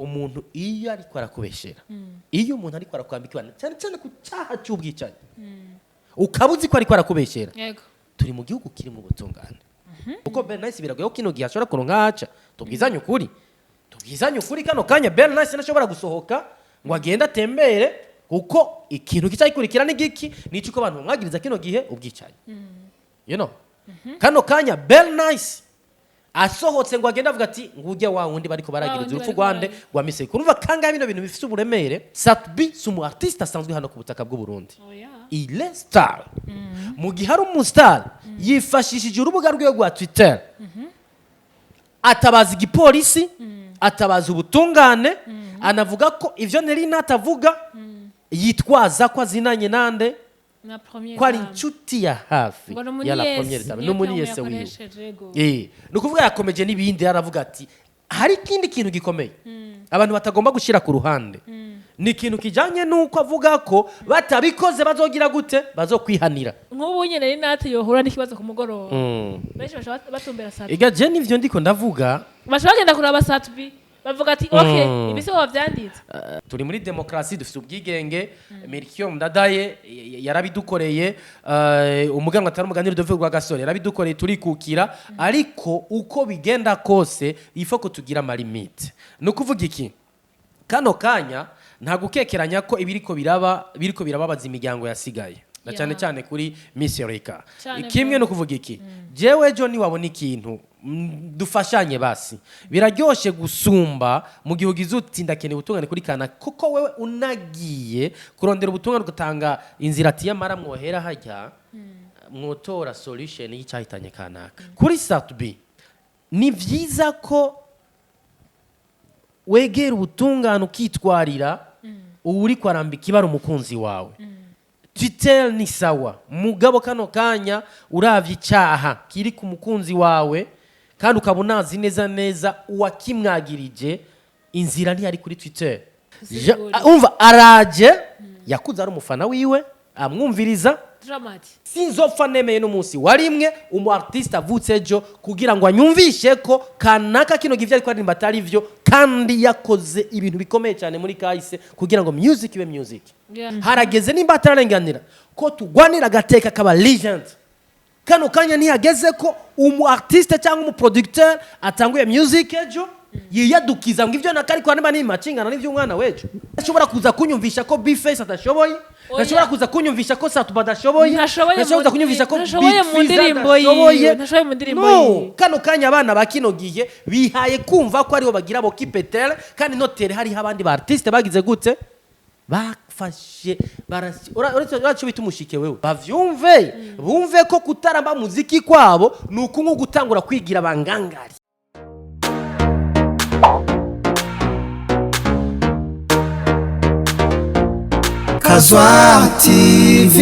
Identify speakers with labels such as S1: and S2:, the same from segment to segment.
S1: Umuntu iyo ariko arakubeshera, iyo umuntu ariko arakwambika ibara, cyane cyane ku cyaha cy'ubwicanyi, ukaba uzi ko ariko arakubeshera, turi mu gihugu kirimo ubutungane, kuko Bernice biragoye ko kino gihe ashobora kuronka haca. Tubwizanye ukuri, tubwizanye ukuri, kano kanya Bernice ntashobora gusohoka ngo agende atembere, kuko ikintu kicayikurikira ni giki? Ni uko abantu bamwagiriza kino gihe ubwicanyi. Kano kanya Bernice asohotse ngo agende avuga ati ngujya wa wundi bariko baragiriza
S2: wundi
S1: urupfu
S2: bariko
S1: rwande rwa Mise. Kurumva kangahe bino bintu bifite uburemere? Sat-B si umu artiste asanzwe hano ku butaka bw'u Burundi.
S2: Oya.
S1: Il est star. Mu gihe ari umustar, yifashishije urubuga rwiwe rwa Twitter atabaza igipolisi, atabaza ubutungane, anavuga ko ivyo Nelly atavuga, yitwaza ko azinanye nande,
S2: na première
S1: ko ari
S2: dame.
S1: Inshuti ya hafi
S2: Ngo ni
S1: ya la
S2: umuniyesi,
S1: première dame
S2: niyo
S1: n'umuniyese
S2: terme
S1: wiwe.
S2: yakoresheje, yego.
S1: Ni ukuvuga yakomeje n'ibindi, aravuga ati hari ikindi kintu gikomeye abantu batagomba gushyira ku ruhande, ni ikintu kijyanye n'uko avuga ko batabikoze bazogira gute? Bazokwihanira.
S2: Nk'ubu nyene ari nate yohura n'ikibazo ku mugoroba, benshi baca batumbera Sat-B.
S1: Ega je nivyo ndiko ndavuga.
S2: Baca bagenda kuraba Sat-B, bavuga ati okay, ibi se wavyanditse?
S1: Turi muri demokarasi, dufite ubwigenge. Melchior Ndadaye yarabidukoreye, umuganwa atari umugani Rudolphe Rwagasore yarabidukoreye, turikukira. Ariko uko bigenda kose, ifo ko tugira ama limites. Ni ukuvuga iki? Kano kanya nta gukekeranya ko ibiriko biraba biriko birababaza imiryango yasigaye, na cyane cyane kuri Miss Erika.
S2: Cane
S1: Kimwe
S2: gose.
S1: no kuvuga iki, jewe ejo niwabona ikintu, dufashanye basi. Biraryoshe gusumba mu gihe ugize uti ndakeneye ubutungane kuri kana, kuko wewe unagiye kurondera ubutungane, ugatanga inzira ati yamara mwohera hajya mwotora solution y'icyahitanye kanaka. Kuri Sat-B ni vyiza ko wegera ubutungane, ukitwarira uba uri kwarambika ibara umukunzi wawe. Twitter ni sawa, mugabo kano kanya uravye icyaha kiri ku mukunzi wawe kandi ukaba unazi neza neza uwakimwagirije, inzira ntiyari kuri Twitter.
S2: Sigura.
S1: Umva, araje yakuze ari umufana wiwe, amwumviriza.
S2: Dramati.
S1: Sinzopfa nemeye n'umunsi wa rimwe umu artiste avutse ejo kugira ngo anyumvishe ko kanaka kino gihe ariko aririmba atari vyo, kandi yakoze ibintu bikomeye cyane muri kahise kugira ngo music ibe music. Harageze nimba atararenganira ko tugwanira agateka kaba legend. Kano kanya ntihageze ko umu artiste cyangwa umu producteur atanguye music ejo yiyadukiza ngo ivyo nakariko niba nimacingana n'ivy'umwana w'ejo. Ashobora kuza kunyumvisha ko Bface adashoboye?
S2: Oya.
S1: Ntashobora kuza kunyumvisha ko Sat-B adashoboye.
S2: Ntashoboye.
S1: Ntashobora kuza kunyumvisha ko
S2: Ntashoboye
S1: Big
S2: mu
S1: Fizz
S2: ndirimbo
S1: adashoboye.
S2: yiwe, ntashoboye mu ndirimbo
S1: No,
S2: yiwe.
S1: kano kanya abana ba kino gihe bihaye kumva ko aribo bagira bo kipetere, kandi notere hariho abandi ba artiste bagize gute? Bafashe uretse uraco bita umushike wewe, bavyumve, bumve ko kutaramba muziki kwabo ni uku nko gutangura kwigira bangangari.
S3: Kazwa TV.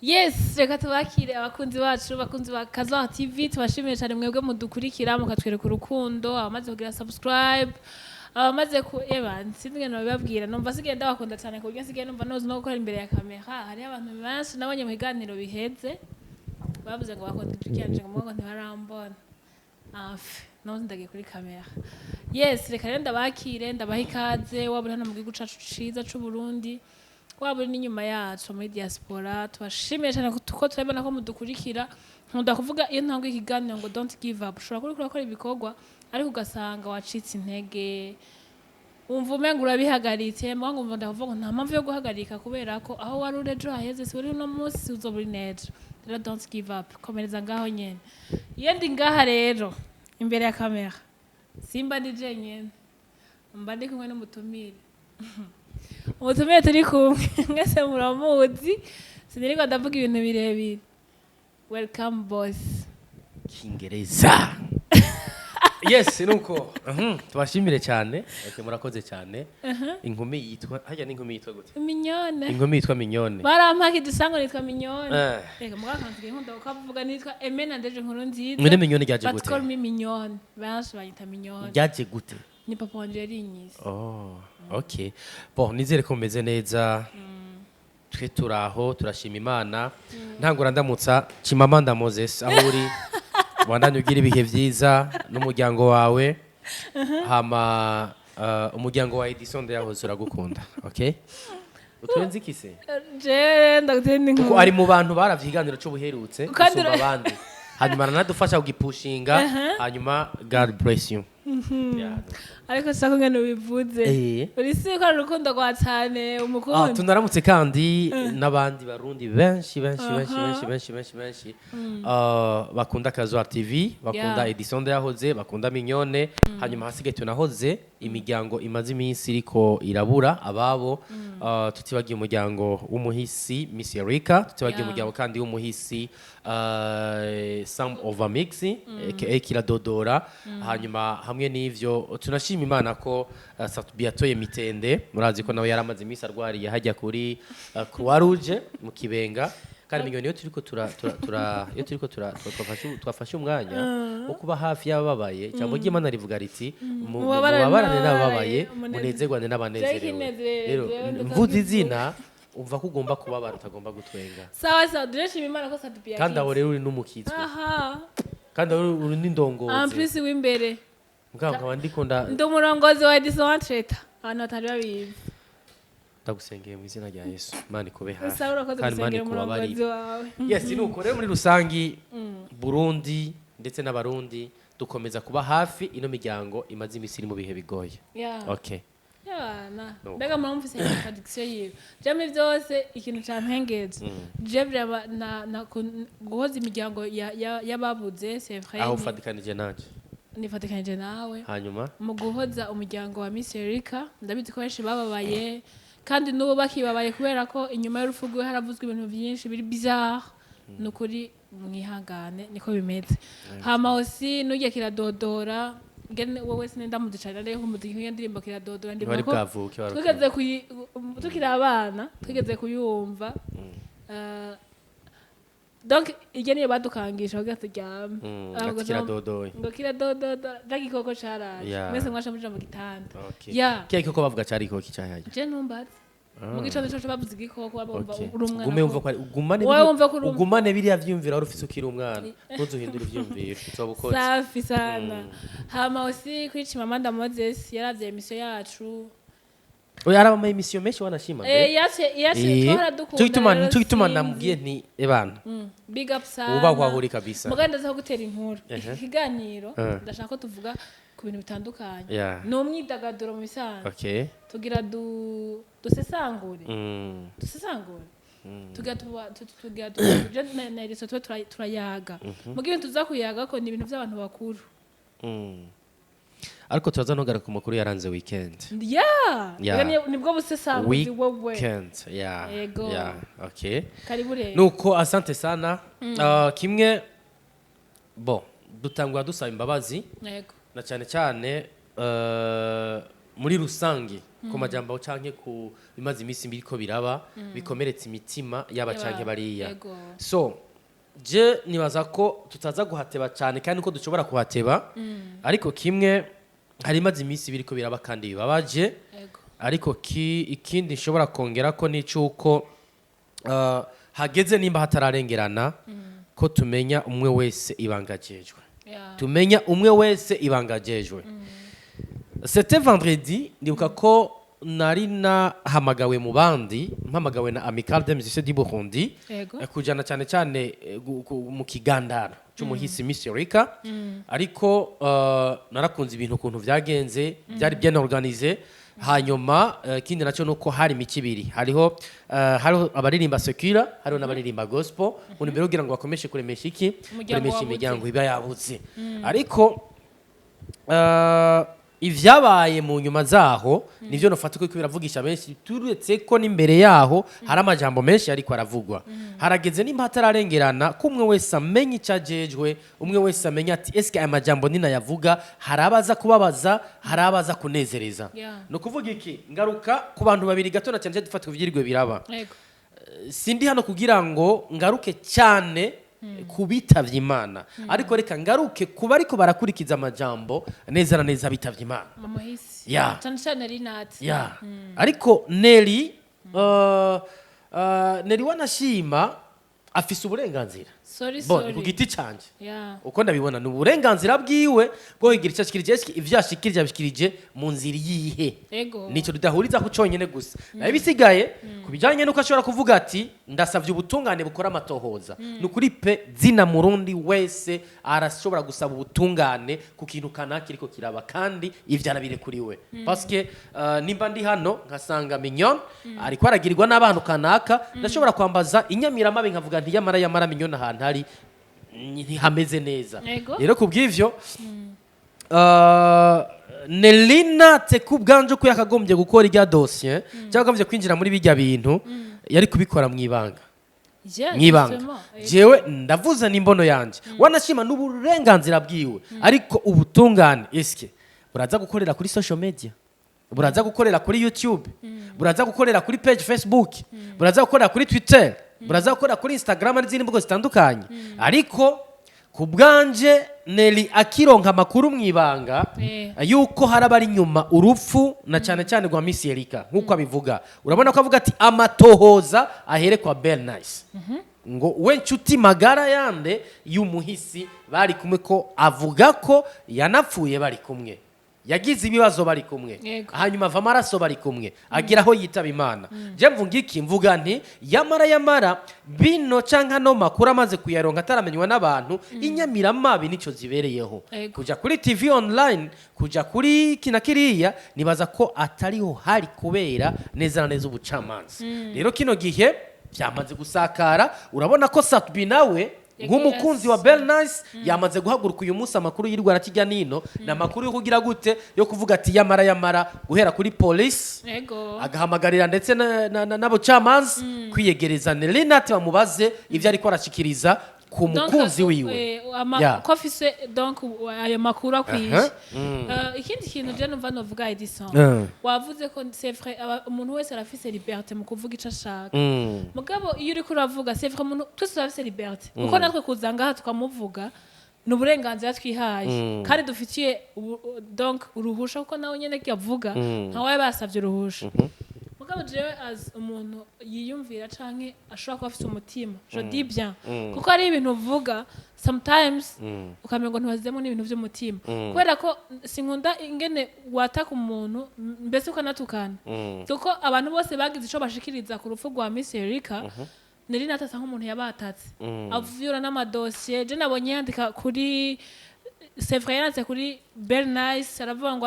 S2: Yes, reka tubakire abakunzi bacu, bakunzi ba Kazwa TV. Tubashimiye cyane mwebwe mudukurikira, mukatwereka urukundo, abamaze kugira subscribe, abamaze ku eba sinzi ngene babibabwira. Numva sigaye ndabakunda cyane ku buryo nsigaye numva nozi no gukora imbere ya kamera. Hariho abantu benshi nabonye mu biganiro biheze bavuze ngo bakunda ijwi ryanje, ngo ntibarambona afe naho ndagiye kuri kamera. Yes, reka rero ndabakire, ndabaha ikaze, waba uri hano mu gihugu cacu ciza c'u Burundi, waba uri n'inyuma yacu muri diaspora. Tubashimiye cyane ko turabona ko mudukurikira. Nkunda kuvuga iyo ntanga ikiganiro ngo don't give up. Ushobora kuba uriko urakora ibikorwa ariko ugasanga wacitse intege, wumva umenga urabihagaritse. Mugabo ngumva ndakuvuga ngo nta mpamvu yo guhagarika, kubera ko aho wari uri ejo haheze si uri uno munsi, uzoba uri n'ejo. Rero don't give up, komereza ngaho nyene. Iyo ndi ngaha rero imbere ya kamera, simba ndi jenyene, mba ndi kumwe n'umutumire. Umutumire turi kumwe mwese muramuzi, sinirirwa ndavuga ibintu birebire. Welcome, boss.
S1: Kingereza, yes. Nuko tubashimire cyane. Okay, murakoze cyane. Inkumi yitwa hajya n'inkumi yitwa gute?
S2: Mignone.
S1: Inkumi yitwa Mignone.
S2: Barampaka idusango nitwa Mignone. Reka mugabo kansigaye nkunda kukavuga, nitwa Emena Ndeje Inkuru Nziza.
S1: Mwene Mignone ryaje
S2: But
S1: gute?
S2: call me Mignone, benshi banyita Mignone.
S1: Ryaje gute?
S2: Ni papa wanje yarinyise.
S1: Oh, okay. Bon, nizere ko mumeze neza. Twe turaho, turashima Imana. Ntangura ndamutsa Chimamanda Moses aho uri. Wandanye ugira ibihe vyiza n'umuryango wawe. Hama umuryango wa Edison Ndeyahoze uragukunda. Okay, utwenze iki se?
S2: Jewe ndagutera
S1: Kuko
S2: inkuru.
S1: ari mu bantu baravye ikiganiro c'ubuherutse
S2: Kandi
S1: gusumba abandi, hanyuma aranadufasha kugipushinga. Hanyuma God bless you. Yeah.
S2: Ariko sako ngene ubivuze, uri si ko ari urukundo rwa cyane umukunda.
S1: Tunaramutse kandi n'abandi Barundi benshi benshi benshi benshi benshi benshi benshi bakunda Kazuar TV, bakunda Edison Ndeyahoze, bakunda Mignone. Hanyuma hasigaye tunahoze imiryango imaze iminsi iriko irabura ababo. Tutibagiye umuryango w'umuhisi Miss Erika, tutibagiye umuryango kandi w'umuhisi Sam Overmix aka Kiradodora. Hanyuma hamwe n'ivyo tunashima Imana ko Satubi yatoye mitende. Murazi ko nawe yaramaze iminsi arwariye hajya kuri Croix Rouge mu Kibenga. Kandi Mignone, iyo turiko tura tura tura iyo turiko tura twafashe umwanya wo kuba hafi y'abababaye, ijambo ry'Imana rivuga riti:
S2: "Mubabarane
S1: "Mubabarane n'ababaye,
S2: n'ababaye,
S1: munezerwane n'abanezerewe."
S2: Jewe
S1: Rero
S2: jewe ndetse
S1: mvuze
S2: nkivuga.
S1: izina, umva ko ugomba kubabara, utagomba gutwenga.
S2: Sawa sawa, durashima Imana ko Satubi yakize.
S1: Kandi aho rero uri n'umukizwe, kandi aho uri
S2: En
S1: n'indongozi.
S2: plus w'imbere.
S1: Mugabo nkaba ndikunda.
S2: Ndi umurongozi wa Edison Entreta, abantu batari babizi.
S1: Ndagusengeye mu izina rya Yesu, Imana ikube hafi
S2: Usaba urakoze
S1: kandi Imana
S2: gusengera
S1: ikubabarire.
S2: umurongozi wawe.
S1: Yes, nuko rero muri rusangi Burundi ndetse n'Abarundi dukomeza kuba hafi ino miryango imaze iminsi iri mu bihe bigoye. Okay.
S2: Yabana.
S1: Nuko.
S2: Mbega muramufise contradiction yiwe. Je muri byose ikintu campengeje, je biraba na guhoza imiryango y'ababuze, c'est vrai.
S1: Aho ufatikanije nanje?
S2: Nifatikanije nawe
S1: Hanyuma
S2: mu guhoza umuryango wa Miss Erika. Ndabizi ko benshi bababaye kandi n'ubu bakibabaye, kubera ko inyuma y'urupfu rwiwe haravuzwe ibintu byinshi biri bizarre. Ni ukuri mwihangane, niko bimeze. Hama aussi n'ujya Kiradodora, ngene wowe sinenda muzi cane, ariko muzi nk'iyo ndirimbo Kiradodora, ndibuka
S1: Ntibari
S2: ko
S1: bwavuke wari
S2: twigeze tukiri abana twigeze kuyumva. Donc iryo niyo badukangisha kugira turyame.
S1: Ati kiradodoye.
S2: Ngo kiradododo, ca gikoko caraje. Mwese mwasha muja mu gitanda. Ya.
S1: Kiya gikoko bavuga cari igikoko cyahaye?
S2: Je ntumbaze, mu gitondo coco bavuze igikoko, bumva uri umwana.
S1: Ugume wumva ko ugumane
S2: Wowe wumva ko uri
S1: ugumane biriya vyiyumviro wari ufise ukiri umwana, ntuzuhindure ivyiyumviro, uzoba ukoze.
S2: Safi sana. Hama aussi kuri Chimamanda Moses, yaravye émission yacu.
S1: Oya, araba ama émission menshi, wanashima
S2: Eh,
S1: mbe.
S2: yace yace twahora dukunda.
S1: Cyo gituma
S2: Rero
S1: cyo gituma
S2: sinzi.
S1: namubwiye nti: "Ebana,
S2: Big up sana."
S1: wubahwa aho uri kabisa.
S2: Mugabo ndaza gutera inkuru. Iki kiganiro ndashaka ko tuvuga ku bintu bitandukanye. Ni umwidagaduro mu bisanzwe. Tugira dusesangure. Dusesangure, tugira tugira je na Elisa tube turayaga. Muga ibintu tuza kuyaga ko ni ibintu by'abantu bakuru.
S1: Ariko turaza ntugaruka ku makuru yaranze weekend.
S2: Rero nibwo busesanguzi wowe.
S1: Weekend, yeah.
S2: Yego.
S1: Yeah, okay.
S2: Karibu rero.
S1: Nuko asante sana. Kimwe bo dutangwa dusaba imbabazi na cyane cyane muri rusange ku majambo canke ku bimaze iminsi biriko biraba bikomeretsa imitima yaba canke bariya. So je nibaza ko tutaza guhateba cyane kandi ko dushobora kuhateba, ariko kimwe hari imaze iminsi biriko biraba kandi bibabaje. Ariko ikindi nshobora kongera ko ni cyuko hageze nimba hatararengerana ko tumenya umwe wese ibanga ajejwe. Tumenya umwe wese ibanga ajejwe. C'était vendredi, ndibuka ko nari nahamagawe mu bandi, mpamagawe na Amicale des Musiciens du Burundi, kujana cyane cyane mu kigandaro cy'umuhisi Miss Erika. Ariko narakunze ibintu ukuntu vyagenze, byari bien organisé. Hanyuma ikindi nacyo nuko hari imico ibiri, hariho abaririmba secular, hariho n'abaririmba gospel, mu ntumbero yo kugira ngo bakomeshe kuremesha iki?
S2: Umuryango
S1: Kuremesha
S2: wabuze.
S1: imiryango iba yabuze. Ariko ivyabaye mu nyuma zaho nivyo nofata ko biravugisha benshi, turetse ko n'imbere yaho hari amajambo menshi ariko aravugwa. Harageze nimba hatararengerana ko umwe wese amenya icyo ajejwe, umwe wese amenya ati: "Eske aya majambo ninayavuga hari abaza kubabaza, hari abaza kunezereza?" Ni ukuvuga iki? Ngaruka ku bantu babiri gato na cyane cyane dufata ku vyirwe biraba. Sindi hano kugira ngo ngaruke cyane ku bitavye Imana, ariko reka ngaruke kuba ariko barakurikiza amajambo neza na neza bitavye Imana.
S2: Mama hisi. Cyane cyane Rinati.
S1: Ya, ariko Neri, Neri wanashima afise uburenganzira.
S2: Sorry.
S1: Bon, ni
S2: Sorry.
S1: ku giti canje. Uko ndabibona, ni uburenganzira bwiwe bwo kugira icyo ashikirije. Eske ivyo ashikirije abishikirije mu nzira iyihe? Nico tudahuriza ku cyonyine gusa. Nayo ibisigaye ku bijyanye n'uko ashobora kuvuga ati: "Ndasabye ubutungane bukora amatohoza," ni ukuri pe. Zina murundi wese arashobora gusaba ubutungane ku kintu kanaka kiriko kiraba, kandi ivyo arabirekuriwe, parce que nimba ndi hano nkasanga Mignon ariko aragirirwa n'abantu kanaka, ndashobora kwambaza inyamiramabi nkavuga nti: "Yamara yamara Mignon ahantu ari ntihameze neza." Rero kubw'ivyo, Nelly Nat ku bwanje, uko yakagombye gukora irya dosiye cyangwa akagombye kwinjira muri bijya bintu, yari kubikora mu ibanga. Mw'ibanga.
S2: Justement.
S1: Jewe ndavuze n'imbono yanje, wanashima n'uburenganzira bwiwe, ariko ubutungane eske buraza gukorera kuri social media? Buraza gukorera kuri YouTube? Buraza gukorera kuri page Facebook? Buraza gukorera kuri Twitter? Buraza gukorera kuri Instagram n'izindi mbuga zitandukanye? Ariko ku bwanje, Nelly akironka amakuru mu ibanga yuko hari abari inyuma urupfu, na cyane cyane rwa Miss Erika, nk'uko abivuga, urabona ko avuga ati amatohoza ahere kwa Bell Nice, ngo we nshuti magara yande y'umuhisi bari kumwe, ko avuga ko yanapfuye bari kumwe, yagize ibibazo bari kumwe, hanyuma ava amaraso bari kumwe, agira aho yitaba Imana. Je mvuga iki? Mvuga nti yamara yamara bino canke ano makuru amaze kuyaronka ataramenywa n'abantu, inyamiramabi nico zibereyeho. Kuja kuri TV online, kuja kuri kina kiriya, nibaza ko atariho hari kubera neza na neza ubucamanza. Rero kino gihe byamaze gusakara, urabona ko Sat-B nawe nk'umukunzi wa Bell Nice yamaze guhaguruka uyu munsi. Amakuru yirwa arakijya nino ni amakuru yo kugira gute, yo kuvuga ati yamara yamara guhera kuri polisi, agahamagarira ndetse n'abacamanza kwiyegereza Nelly Nat, bamubaze ibyo ariko arashikiriza ku
S2: Donc,
S1: mukunzi wiwe.
S2: Ko afise donc ayo makuru akwiye.
S1: Aha.
S2: Ikindi kintu je numva novuga, Edison, wavuze ko c'est vrai, umuntu wese arafise liberté mu kuvuga ico ashaka. Mugabo iyo uriko uravuga, c'est vrai, umuntu twese turafise liberté, kuko natwe kuza ngaha tukamuvuga ni uburenganzira twihaye kandi dufitiye donc uruhusha, kuko nawe nyene yavuga ntawe basavye uruhusha. Mugabo jewe as umuntu yiyumvira canke ashobora kuba afise umutima, je dis bien, kuko hari ibintu uvuga sometimes ukamenya ngo ntiwazemo n'ibintu vy'umutima, kubera ko sinkunda ingene wataka umuntu, mbese ukanatukana, kuko abantu bose bagize ico bashikiriza ku rupfu rwa Miss Erika, Nelly Nat asa nk'umuntu yabatatse, avyura n'amadosiye. Je nabonye yandika kuri, c'est vrai, yanditse kuri Bernice, aravuga ngo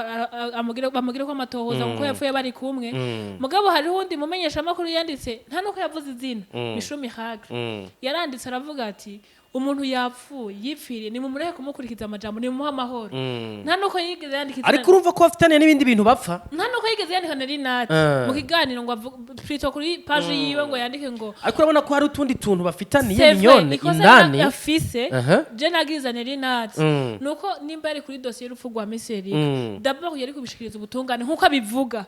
S2: bamugire ko amatohoza kuko yapfuye bari kumwe. Mugabo hariho undi mumenyeshamakuru yanditse, nta nuko yavuze izina, Mishumi Hagre, yaranditse aravuga ati: "Umuntu yapfuye, yipfiriye, nimumureke kumukurikiza amajambo, nimumuhe amahoro." Nta nuko yigeze yandika izina.
S1: Ariko urumva ko bafitaniye n'ibindi bintu bapfa.
S2: Nta nuko yigeze yandika Nelly Nat mu kiganiro ngo plutôt kuri page yiwe ngo yandike ngo
S1: Ariko urabona ko hari utundi tuntu bafitaniye,
S2: C'est vrai,
S1: Mignone,
S2: ikosa
S1: indani.
S2: Yafise, je nagiriza Nelly Nat, nuko nimba yari kuri dosiye y'urupfu rwa Miss Erika, d'abord yari kubishikiriza ubutungane nkuko abivuga.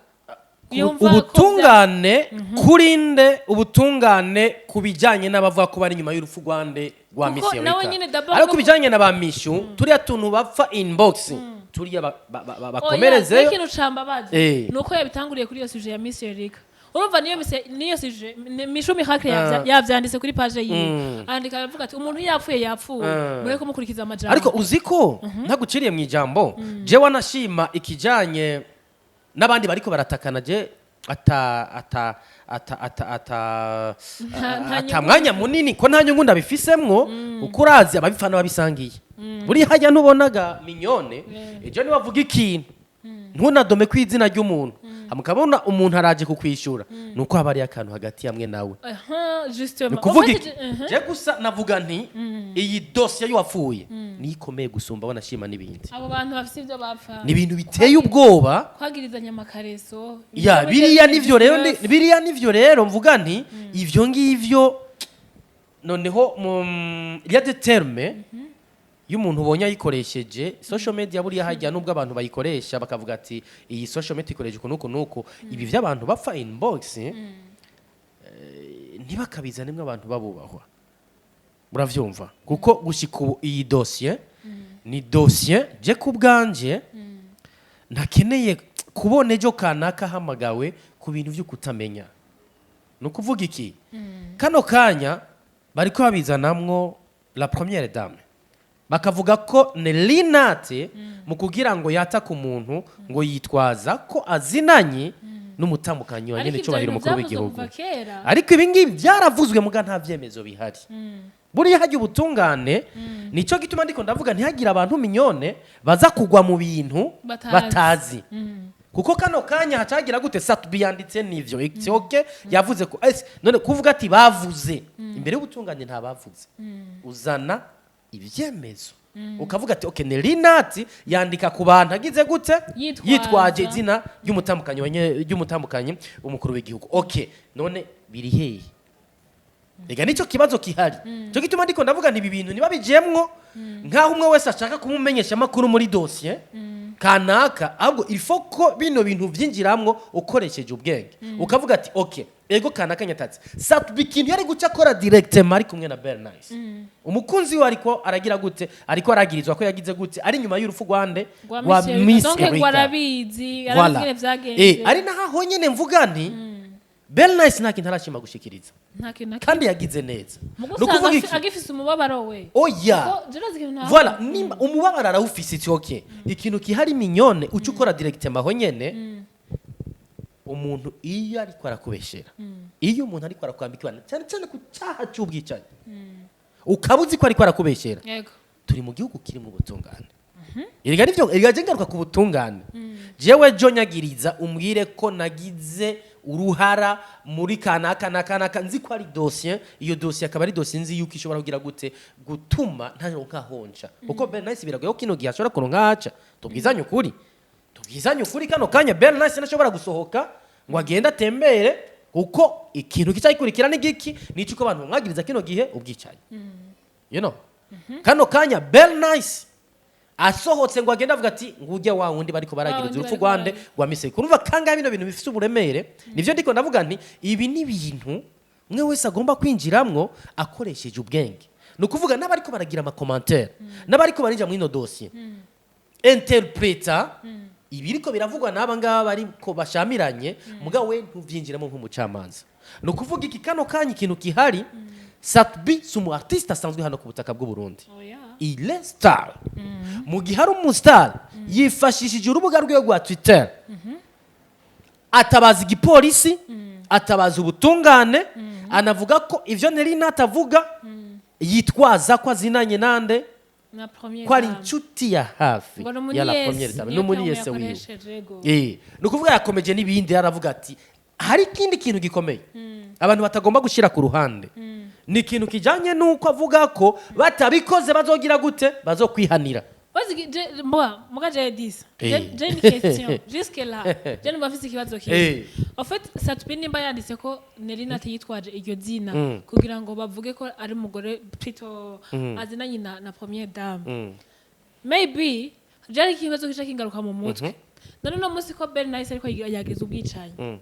S2: Yumva ko
S1: Ubutungane kuri nde? Ubutungane ku bijyanye n'abavuga ko bari inyuma y'urupfu rwande, rwa
S2: Kuko
S1: Miss
S2: nawe
S1: Erika?
S2: nyine d'abord
S1: Ariko ku bijyanye na ba Mishu, turiya tuntu bapfa inbox, turiya bakomerezeyo.
S2: Ikintu cambabaza nuko yabitanguriye kuri iyo sujet ya Miss Erika. Urumva niyo niyo sujet Mishu Miracle yavyanditse kuri page yiwe, andika aravuga ati: "Umuntu yapfuye yapfuye, mureke kumukurikiza amajambo."
S1: Ariko uzi ko ntaguciriye mu ijambo, je wanashima ikijanye n'abandi bariko baratakana, je ata ata ata ata ata
S2: Nta
S1: ata
S2: nyungu.
S1: mwanya munini, ko nta nyungu ndabifisemwo, kuko urazi ababifana babisangiye buri hajya. Ntubonaga Mignone ejo nibavuga ikintu, ntunadome ku izina ry'umuntu, mukabona umuntu araje kukwishura, nuko haba hariyo akantu hagati yamwe nawe.
S2: Aha, justement.
S1: Ni ukuvuga
S2: En fait,
S1: iki?
S2: Je-
S1: Je gusa navuga nti iyi dosiye y'uwapfuye niyo ikomeye gusumba wanashima n'ibindi.
S2: Abo bantu bafise ibyo bapfa.
S1: Ni ibintu biteye ubwoba.
S2: Kwagirizanya amakareso.
S1: Ya, biriya nivyo rero biriya nivyo rero mvuga nti ivyo ngivyo noneho mu il y a des termes iyo umuntu ubonye ayikoresheje social media, buriya hajya nubwo abantu bayikoresha bakavuga ati iyi social media ikoresha uku nuku nuku, ibi by'abantu bapfa inbox, ntibakabizanemo abantu babubahwa, muravyumva? Kuko gushika ubu iyi dossier ni dossier je ku bwanje ntakeneye kubona ejo kanaka ahamagawe ku bintu byo kutamenya. Ni ukuvuga iki? Kano kanya bariko babizanamwo La première dame, bakavuga ko Nelly Nat mu kugira ngo yatake umuntu ngo yitwaza ko azinanye n'umutambukanyi wa
S2: Ariko
S1: nyene
S2: ivyo
S1: cyubahiro
S2: bintu
S1: umukuru
S2: byavuzwe
S1: w'igihugu.
S2: kuva kera.
S1: Ariko ibi ngibi byaravuzwe, muga nta vyemezo bihari. Buriya hajya ubutungane, nicyo gituma ndiko ndavuga ntihagire abantu minyone baza kugwa mu bintu
S2: batazi.
S1: Batazi kuko kano kanya hacagira gute. Sat-B yanditse nivyo, it's okay, yavuze ko ese none kuvuga ati bavuze imbere y'ubutungane, nta bavuze, uzana ibyemezo ukavuga ati okay, Nelly Nat yandika ku bantu agize gute?
S2: Yitwaza.
S1: Yitwaje izina ry'umutambukanyi ry'umutambukanyi umukuru w'igihugu. Okay, none biri hehe? Ega nicyo kibazo kihari. Cyo gituma ndiko ndavuga nti ibi bintu niba bijemwo nkaho umwe wese ashaka kumumenyesha amakuru muri dossier kanaka, ahubwo il faut ko bino bintu vyinjiramwo ukoresheje ubwenge, ukavuga ati okay, ego kanaka nyatatse Sat-B, ikintu yari guca akora directement ari kumwe na Bernice, umukunzi we, ariko aragira gute, ariko aragirizwa ko yagize gute, ari nyuma y'urupfu rwande?
S2: Rwa
S1: Rwa
S2: Miss Erika.
S1: Miss
S2: Donc ngo
S1: Erika.
S2: arabizi,
S1: Voilà.
S2: arabizi ingene vyagenze.
S1: Ari naho honyene mvuga nti Bernice nta kintu arashima gushikiriza.
S2: Nta kintu na kimwe.
S1: Kandi yagize neza.
S2: Mugo
S1: Ni
S2: usanga
S1: ukuvuga iki?
S2: Agifise umubabaro we.
S1: Oya.
S2: Kuko je urazi ikintu
S1: Voilà, nimba umubabaro arawufise, it's okay. Ikintu kihari minyone, uca ukora directement aho nyene. Umuntu iyo ariko arakubeshera, iyo umuntu ariko arakwambika ibara, cyane cyane ku cyaha cy'ubwicanyi, ukaba uzi ko ariko arakubeshera, turi mu gihugu kirimo ubutungane. Erega nivyo, erega je ngaruka ku butungane. Jewe jo nyagiriza umbwire ko nagize uruhara muri kanaka na kanaka, nzi ko ari dossier, iyo dossier akaba ari dossier nzi yuko ishobora kugira gute, gutuma ntaronka honca, kuko Bernice biragoye ko kino gihe ashobora kuronka haca. Tubwizanye ukuri, tubwizanye ukuri, kano kanya Bernice ntashobora gusohoka ngo agende atembere, kuko ikintu kicayikurikira ni giki? Nico uko abantu bamwagiriza kino gihe ubwicanyi. Kano kanya Bernice asohotse ngo agende avuga ati ngujya wa wundi bariko baragiriza
S2: wundi
S1: urupfu
S2: bariko
S1: rwande rwa Mise, kurumva kangahe bino bintu bifite uburemere. Nivyo ndiko ndavuga nti ibi ni ibintu umwe wese agomba kwinjiramwo akoresheje ubwenge. Ni ukuvuga n'abariko baragira ama commentaires, n'abariko barinjira muri ino dossier, interpreta ibiriko biravugwa n'aba ngaba bariko bashamiranye, mugabo we ntuvyinjiramo nk'umucamanza. Ni ukuvuga iki? Kano kanya ikintu kihari, Sat-B si umu artiste asanzwe hano ku butaka bw'u Burundi.
S2: Oya.
S1: Il est star. Mu gihe ari umustar, yifashishije urubuga rwiwe rwa Twitter atabaza igipolisi, atabaza ubutungane, anavuga ko ivyo Nelly atavuga yitwaza ko azinanye nande?
S2: Na première
S1: Ko ari
S2: dame.
S1: inshuti ya hafi
S2: Ngo ni
S1: ya la
S2: umu nièce,
S1: première dame,
S2: niyo
S1: n'umu nièce
S2: terme
S1: wiwe.
S2: yakoresheje, ego.
S1: Ni ukuvuga yakomeje n'ibindi, aravuga ati hari ikindi kintu gikomeye abantu batagomba gushyira ku ruhande, ni ikintu kijyanye n'uko avuga ko batabikoze bazogira gute, bazokwihanira.
S2: Bazi moi, moi j'ai dit ça. J'ai une question. Jusque là, je numva mfise ikibazo kimwe. En fait, Sat-B nimba yanditse ko Nelly Nat yitwaje iryo zina kugira ngo bavuge ko ari umugore, plutôt azinanye na première dame. Maybe byari ikibazo kica kingaruka mu mutwe. None no munsi ko Ben Nice ariko yagize ubwicanyi,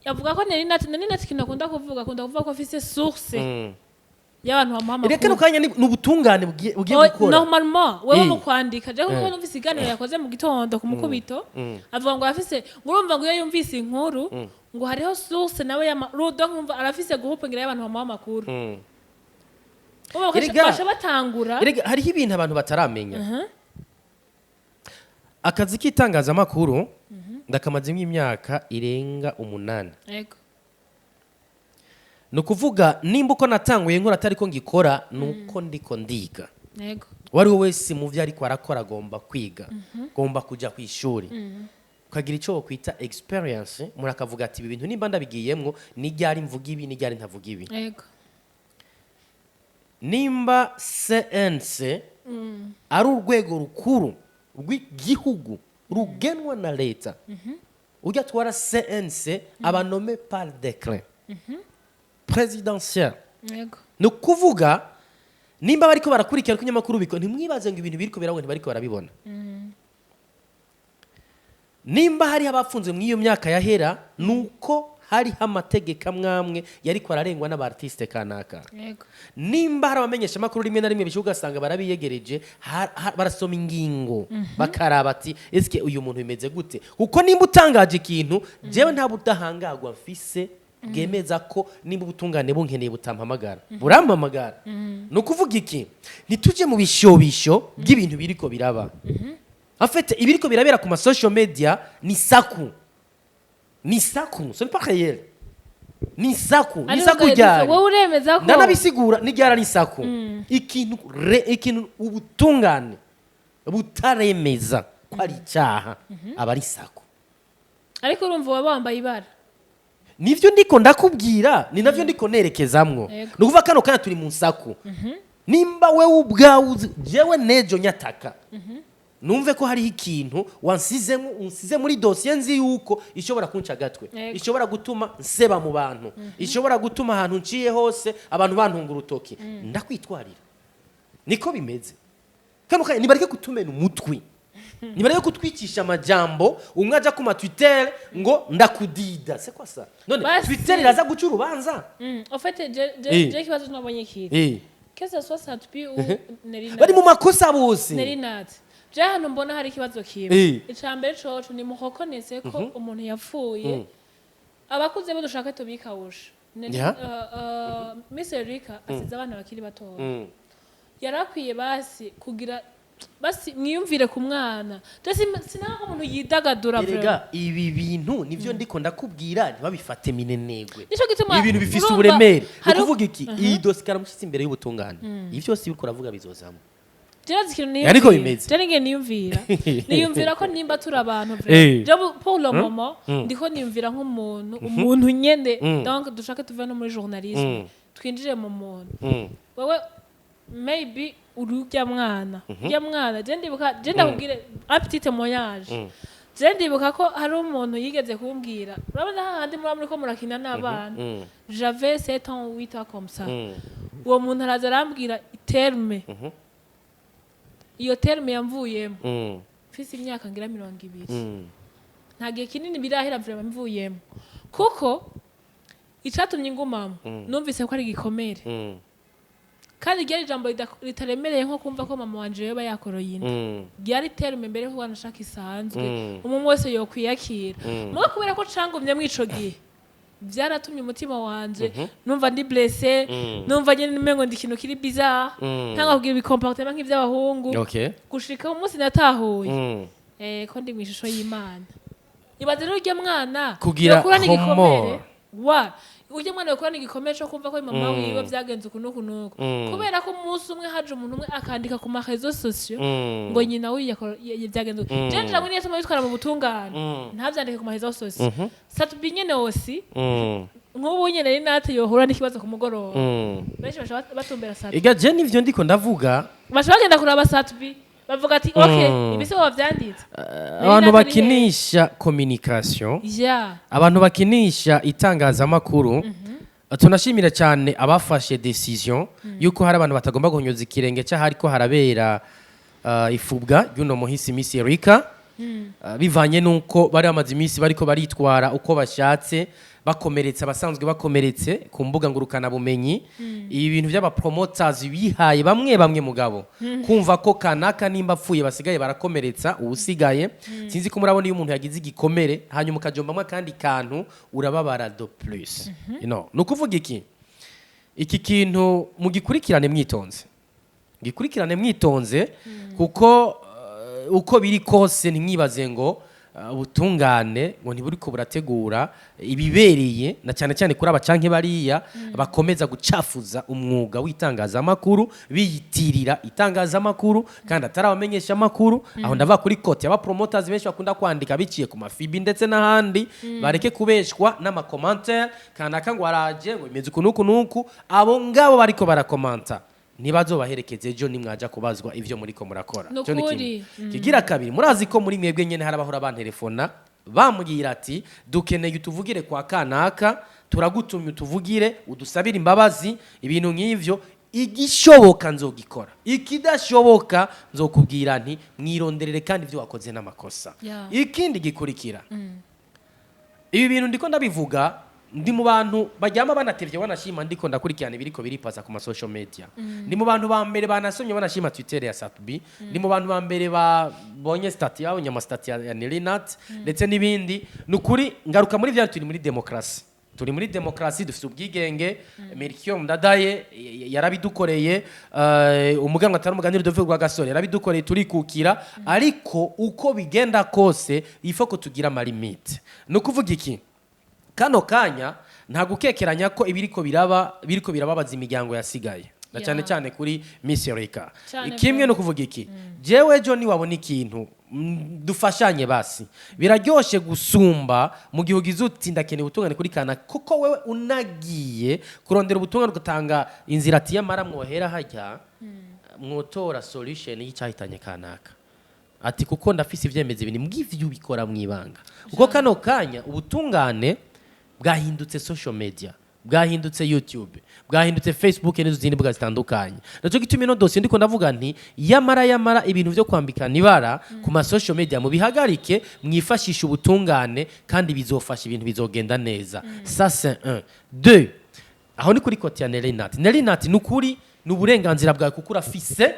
S2: yavuga ko Nelly Nat ikintu akunda kuvuga ko afise source y'abantu bamuha
S1: Reka kano
S2: amakuru.
S1: kanya ni ubutungane bugiye
S2: Oh,
S1: gukora.
S2: Normalement wewe mu kwandika, je kuko numvise iganiro yakoze mu gitondo ku mukubito, avuga ngo afise, ngo urumva ngo iyo yumvise inkuru ngo hariho source nawe ya rudo, nkumva arafise groupe ngira y'abantu bamuha amakuru. Urumva baca batangura.
S1: Erega hariho ibintu abantu bataramenya. Akazi k'itangazamakuru ndakamazemo imyaka irenga 8. Ni ukuvuga nimba uko natanguye nkora atari ko ngikora, ni uko ndiko ndiga. Uwo ari we wese mu byo ariko arakora agomba kwiga, agomba kujya ku ishuri, ukagira icyo wakwita experience. Umuntu akavuga ati ibi bintu nimba ndabigiyemwo, ni ryari mvuga ibi, ni ryari ntavuga ibi? Nimba CNC ari urwego rukuru rw'igihugu rugenwa na leta, ujya atwara CNC aba nommé par décret présidentiel. Ni ukuvuga nimba bariko barakurikirana ko inyamakuru biko, ntimwibaze ngo ibintu biriko birabona ntibariko barabibona. Nimba hariho abafunzwe muri iyo myaka yahera, nuko hariho amategeko amwe amwe yariko ararengwa n'aba artiste kanaka. Nimba hari abamenyeshamakuru rimwe na rimwe bishyuka ugasanga barabiyegereje, barasoma ingingo, bakaraba ati eske uyu muntu bimeze gute? Kuko nimba utangaje ikintu, jewe nta budahangagwa mfise. Bwemeza ko nimba ubutungane bunkeneye butampamagara, burampamagara. Ni ukuvuga iki? Ntitujye mu bishobisho by'ibintu biriko biraba. En fait, ibiriko birabera ku ma social media ni saku, ni saku, ce n'est pas réel, ni saku, ni
S2: Ariko
S1: saku ryari.
S2: Wowe uremeza ko
S1: Ndanabisigura n'iryara ni saku. Ikintu ubutungane butaremeza ko ari icyaha aba ari saku.
S2: Ariko urumva waba wambaye ibara.
S1: Nivyo ndiko ndakubwira, ni navyo ndiko nerekezamwo. Ni ukuvuga kano kanya turi mu nsaku. Nimba wewe ubwawe uzi, jewe nejo nyataka numve ko hariho ikintu wansizemo, unsize muri dosiye, nzi yuko ishobora kunca agatwe, ishobora gutuma nseba mu bantu, ishobora gutuma ahantu nciye hose abantu bantunga urutoki, ndakwitwarira. Niko bimeze kano kanya. Nibareke kutumena umutwe, nibareke kutwicisha amajambo. Umwe aja ku ma Twitter ngo ndakudida, c'est quoi ça? None
S2: Basi.
S1: Twitter iraza guca urubanza?
S2: En fait, je je ikibazo nabonye kiri que ce soit Sat-B ou Nelly Nat.
S1: Bari mu makosa bose.
S2: Nelly Nat. Je hano mbona hari ikibazo kimwe. Ica mbere coco ni muhokonese ko umuntu yapfuye, abakuze bo dushaka tubikawusha. Miss Erika asize abana bakiri batoya. Yarakwiye basi kugira basi mwiyumvire ku mwana. Je sinanga ko umuntu yidagadura vraiment.
S1: Erega ibi bintu nivyo ndiko ndakubwira, ntibabifate minenegwe.
S2: Nico gituma
S1: Ibintu bifise
S2: urumva
S1: uburemere. Ni ukuvuga iki? Iyi dosiye karamushyitse imbere y'ubutungane, ibi byose biriko uravuga bizozamo.
S2: Jewe ikintu
S1: Ariko
S2: niyumvira.
S1: bimeze.
S2: Je ninge niyumvira ko nimba turi abantu vraiment. Je pour le moment ndiko niyumvira nk'umuntu, umuntu nyene. Donc dushake tuve no muri journalisme, twinjire mu muntu. Wewe maybe uri urya mwana, urya mwana. Je ndibuka, je ndakubwire un petit témoignage. Je ndibuka ko hari umuntu yigeze kumbwira, urabona hahandi muba muriko murakina n'abana, j'avais 7 ans ou 8 ans comme ça. Uwo muntu araza arambwira terme, iyo terme yamvuyemo mfise imyaka ngira 20. Nta gihe kinini birahera vraiment mvuyemo, kuko icatumye ngumamo numvise ko ari igikomere, kandi ryari ijambo ritaremereye nko kumva ko mama wanje yoba yakoroye inda. Ryari terme mbere ko wanashaka isanzwe, umuntu wese yokwiyakira. Muga kubera ko cangumye mw'ico gihe, byaratumye umutima wanje numva ndi blessé, numva nyene umengo ndi ikintu kiri bizarre, ntanga kugira ibi comportement nk'ivy'abahungu, gushika umunsi natahuye ko ndi mw'ishusho y'Imana. Ibaze rero urya mwana
S1: Kugira
S2: yokurana igikomere
S1: remords.
S2: wa urya mwana yokurana igikomere co kumva ko mama wiwe vyagenze uku n'uku n'uku, kubera ko umunsi umwe haje umuntu umwe akandika ku ma réseaux sociaux ngo nyina wiwe vyagenze uku. Je ngira ngo niyo tuma bitwara mu butungane, ntavyandike ku ma réseaux sociaux. Sat-B nyene aussi, nk'ubu nyene ari nate yohura n'ikibazo ku mugoroba, benshi baca batumbera Sat-B.
S1: Ega je nivyo ndiko ndavuga.
S2: Baca bagenda kuraba Sat-B, bavuga ati ok, ibi se wavyanditse?
S1: Abantu bakinisha communication, abantu bakinisha itangazamakuru, tunashimira cyane abafashe décision yuko hari abantu batagomba guhonyoza ikirenge cy'ahari ko harabera ifubwa ry'uno muhisi Miss Erika, bivanye nuko bari bamaze iminsi bariko baritwara uko bashatse, bakomeretsa abasanzwe bakomeretse ku mbuga ngurukana bumenyi. Ibi bintu by'aba promoters bihaye bamwe bamwe, mugabo kumva ko kanaka nimba apfuye basigaye barakomeretsa uwusigaye. Sinzi ko murabona, iyo umuntu yagize igikomere hanyuma ukajombamwo akandi kantu, urababara de plus. Ni ukuvuga iki? Iki kintu mugikurikirane mwitonze, gikurikirane mwitonze, kuko uko biri kose ntimwibaze ngo ubutungane ngo ntiburiko burategura ibibereye, na cyane cyane kuri aba canke bariya bakomeza gucafuza umwuga w'itangazamakuru, biyitirira itangazamakuru kandi atari abamenyesha amakuru. Aho ndava kuri côté aba promoters benshi bakunda kwandika biciye ku mafibi ndetse n'ahandi, bareke kubeshwa n'ama commentaires. Kanaka ngo araje, ngo bimeze uku n'uku n'uku. Abo ngabo bariko barakomanta ntibazobaherekeze ejo nimwaja kubazwa ivyo muriko murakora.
S2: Ni
S1: Ico ni
S2: ukuri.
S1: kimwe. Kigira kabiri, murazi ko muri mwebwe nyene hari abahora bantelefona bambwira ati dukeneye utuvugire kwa kanaka, turagutumye utuvugire, udusabire imbabazi, ibintu nk'ivyo. Igishoboka nzogikora, ikidashoboka nzokubwira nti mwironderere, kandi ibyo wakoze n'amakosa. Ikindi gikurikira, ibi bintu ndiko ndabivuga ndi mu bantu baryama banatevye, wanashima ndiko ndakurikirana ibiriko biripasa ku ma social media. Ndi mu bantu ba mbere banasomye banashima Twitter ya Sat-B. Ndi mu bantu ba mbere babonye statut, yabonye ama statut ya Nelly Nat ndetse n'ibindi. Ni ukuri, ngaruka muri vya turi muri démocratie. Turi muri demokarasi, dufite ubwigenge. Melchior Ndadaye yarabidukoreye, umuganwa atari umuganira Rudoviko Rwagasore yarabidukoreye, turikukira. Ariko uko bigenda kose, ifo ko tugira ama limites. Ni ukuvuga iki? Kano kanya nta gukekeranya ko ibiriko biraba biriko birababaza imiryango yasigaye, na cyane cyane kuri Miss Erika.
S2: Cyane.
S1: Kimwe
S2: Bro.
S1: no kuvuga iki, jewe ejo niwabona ikintu, dufashanye basi. Biraryoshe gusumba mu gihe ugize uti: "Ndakeneye ubutungane kuri kana," kuko wewe unagiye kurondera ubutungane, ugatanga inzira ati: "Yamara mwohera hajya mwotora solution y'icyahitanye kanaka," ati: "Kuko ndafise ibyemezo ibintu mbw'ivyo." Ubikora mwibanga, kuko kano kanya ubutungane bwahindutse social media, bwahindutse YouTube, bwahindutse Facebook n'izindi mbuga zitandukanye. Nacyo gituma ino dosiye ndiko ndavuga nti: yamara yamara ibintu vyo kwambikana ibara ku ma social media mubihagarike, mwifashishe ubutungane, kandi bizofasha, ibintu bizogenda neza. Ça c'est un deux. Aho ni kuri côté ya Nelinat. Nelinat, ni ukuri, ni uburenganzira bwawe, kuko urafise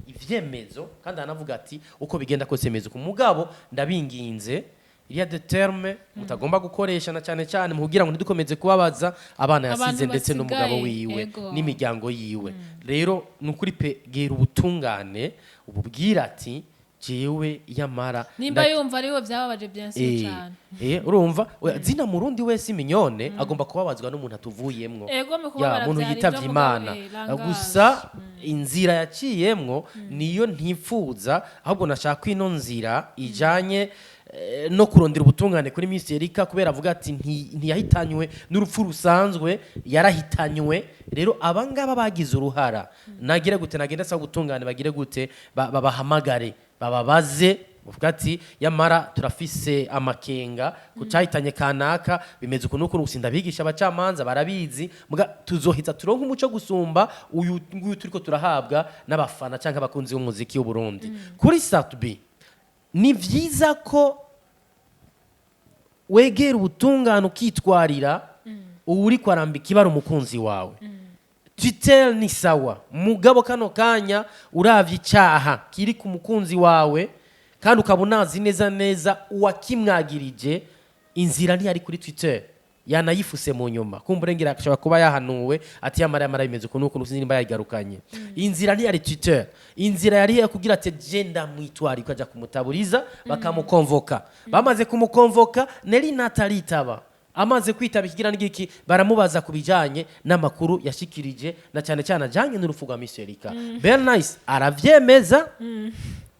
S1: ivyemezo, kandi aranavuga ati: "Uko bigenda kose mezo ku mugabo." Ndabinginze, il y a des termes mutagomba gukoresha, na cyane cyane mu kugira ngo ntidukomeze kubabaza abana yasize
S2: Abantu
S1: ndetse n'umugabo
S2: basigaye,
S1: wiwe n'imiryango yiwe. Rero ni ukuri pe, gera ubutungane, ububwira ati: "Jewe yamara
S2: Nimba yumva ariwe byababaje, bien sûr, cyane.
S1: Urumva, oya, zina murundi wese Mignone agomba kubabazwa n'umuntu atuvuyemwo.
S2: Ego, mu
S1: Ya
S2: kubabara
S1: muntu
S2: vyari
S1: yitavye
S2: ivyo, mugabo,
S1: Imana.
S2: Langage.
S1: Gusa inzira yaciyemwo niyo ntifuza, ahubwo nashaka ko ino nzira ijanye no kurondera ubutungane kuri Miss Erika, kubera avuga ati ntiyahitanywe n'urupfu rusanzwe, yarahitanywe. Rero abangaba bagize uruhara, nagire gute? Nagenda asaba ubutungane, bagire gute? Babahamagare, bababaze, uvuga ati: "Yamara turafise amakenga ku cyahitanye kanaka, bimeze uku n'uku." Gusa ndabigisha, abacamanza barabizi, muga tuzoheza turonke umuco gusumba uyu nguyu turiko turahabwa n'abafana cyangwa abakunzi b'umuziki w'u Burundi. Kuri Sat-B, ni vyiza ko wegera ubutungane, ukitwarira uwuri kwarambika ibara umukunzi wawe. Twitter ni sawa, mugabo kano kanya uravye icyaha kiri ku mukunzi wawe, kandi ukaba unazi neza neza uwakimwagirije, inzira ntiyari kuri Twitter, yanayifuse mu nyuma. Kumva ashobora kuba yahanuwe ati: "Yamara yamara bimeze uku n'uku," sinzi nimba yayigarukanye. Inzira ntiyari Twitter, inzira yari iyo kugira ati: "Genda mwitwara," ikajya kumutaburiza, bakamukonvoka. Bamaze kumukonvoka, Neri nataritaba. Amaze kwitaba, ikigira n'igiki, baramubaza ku bijanye n'amakuru yashikirije, na cyane cyane ajanye n'urupfu rwa Miss Erika. Bernice aravyemeza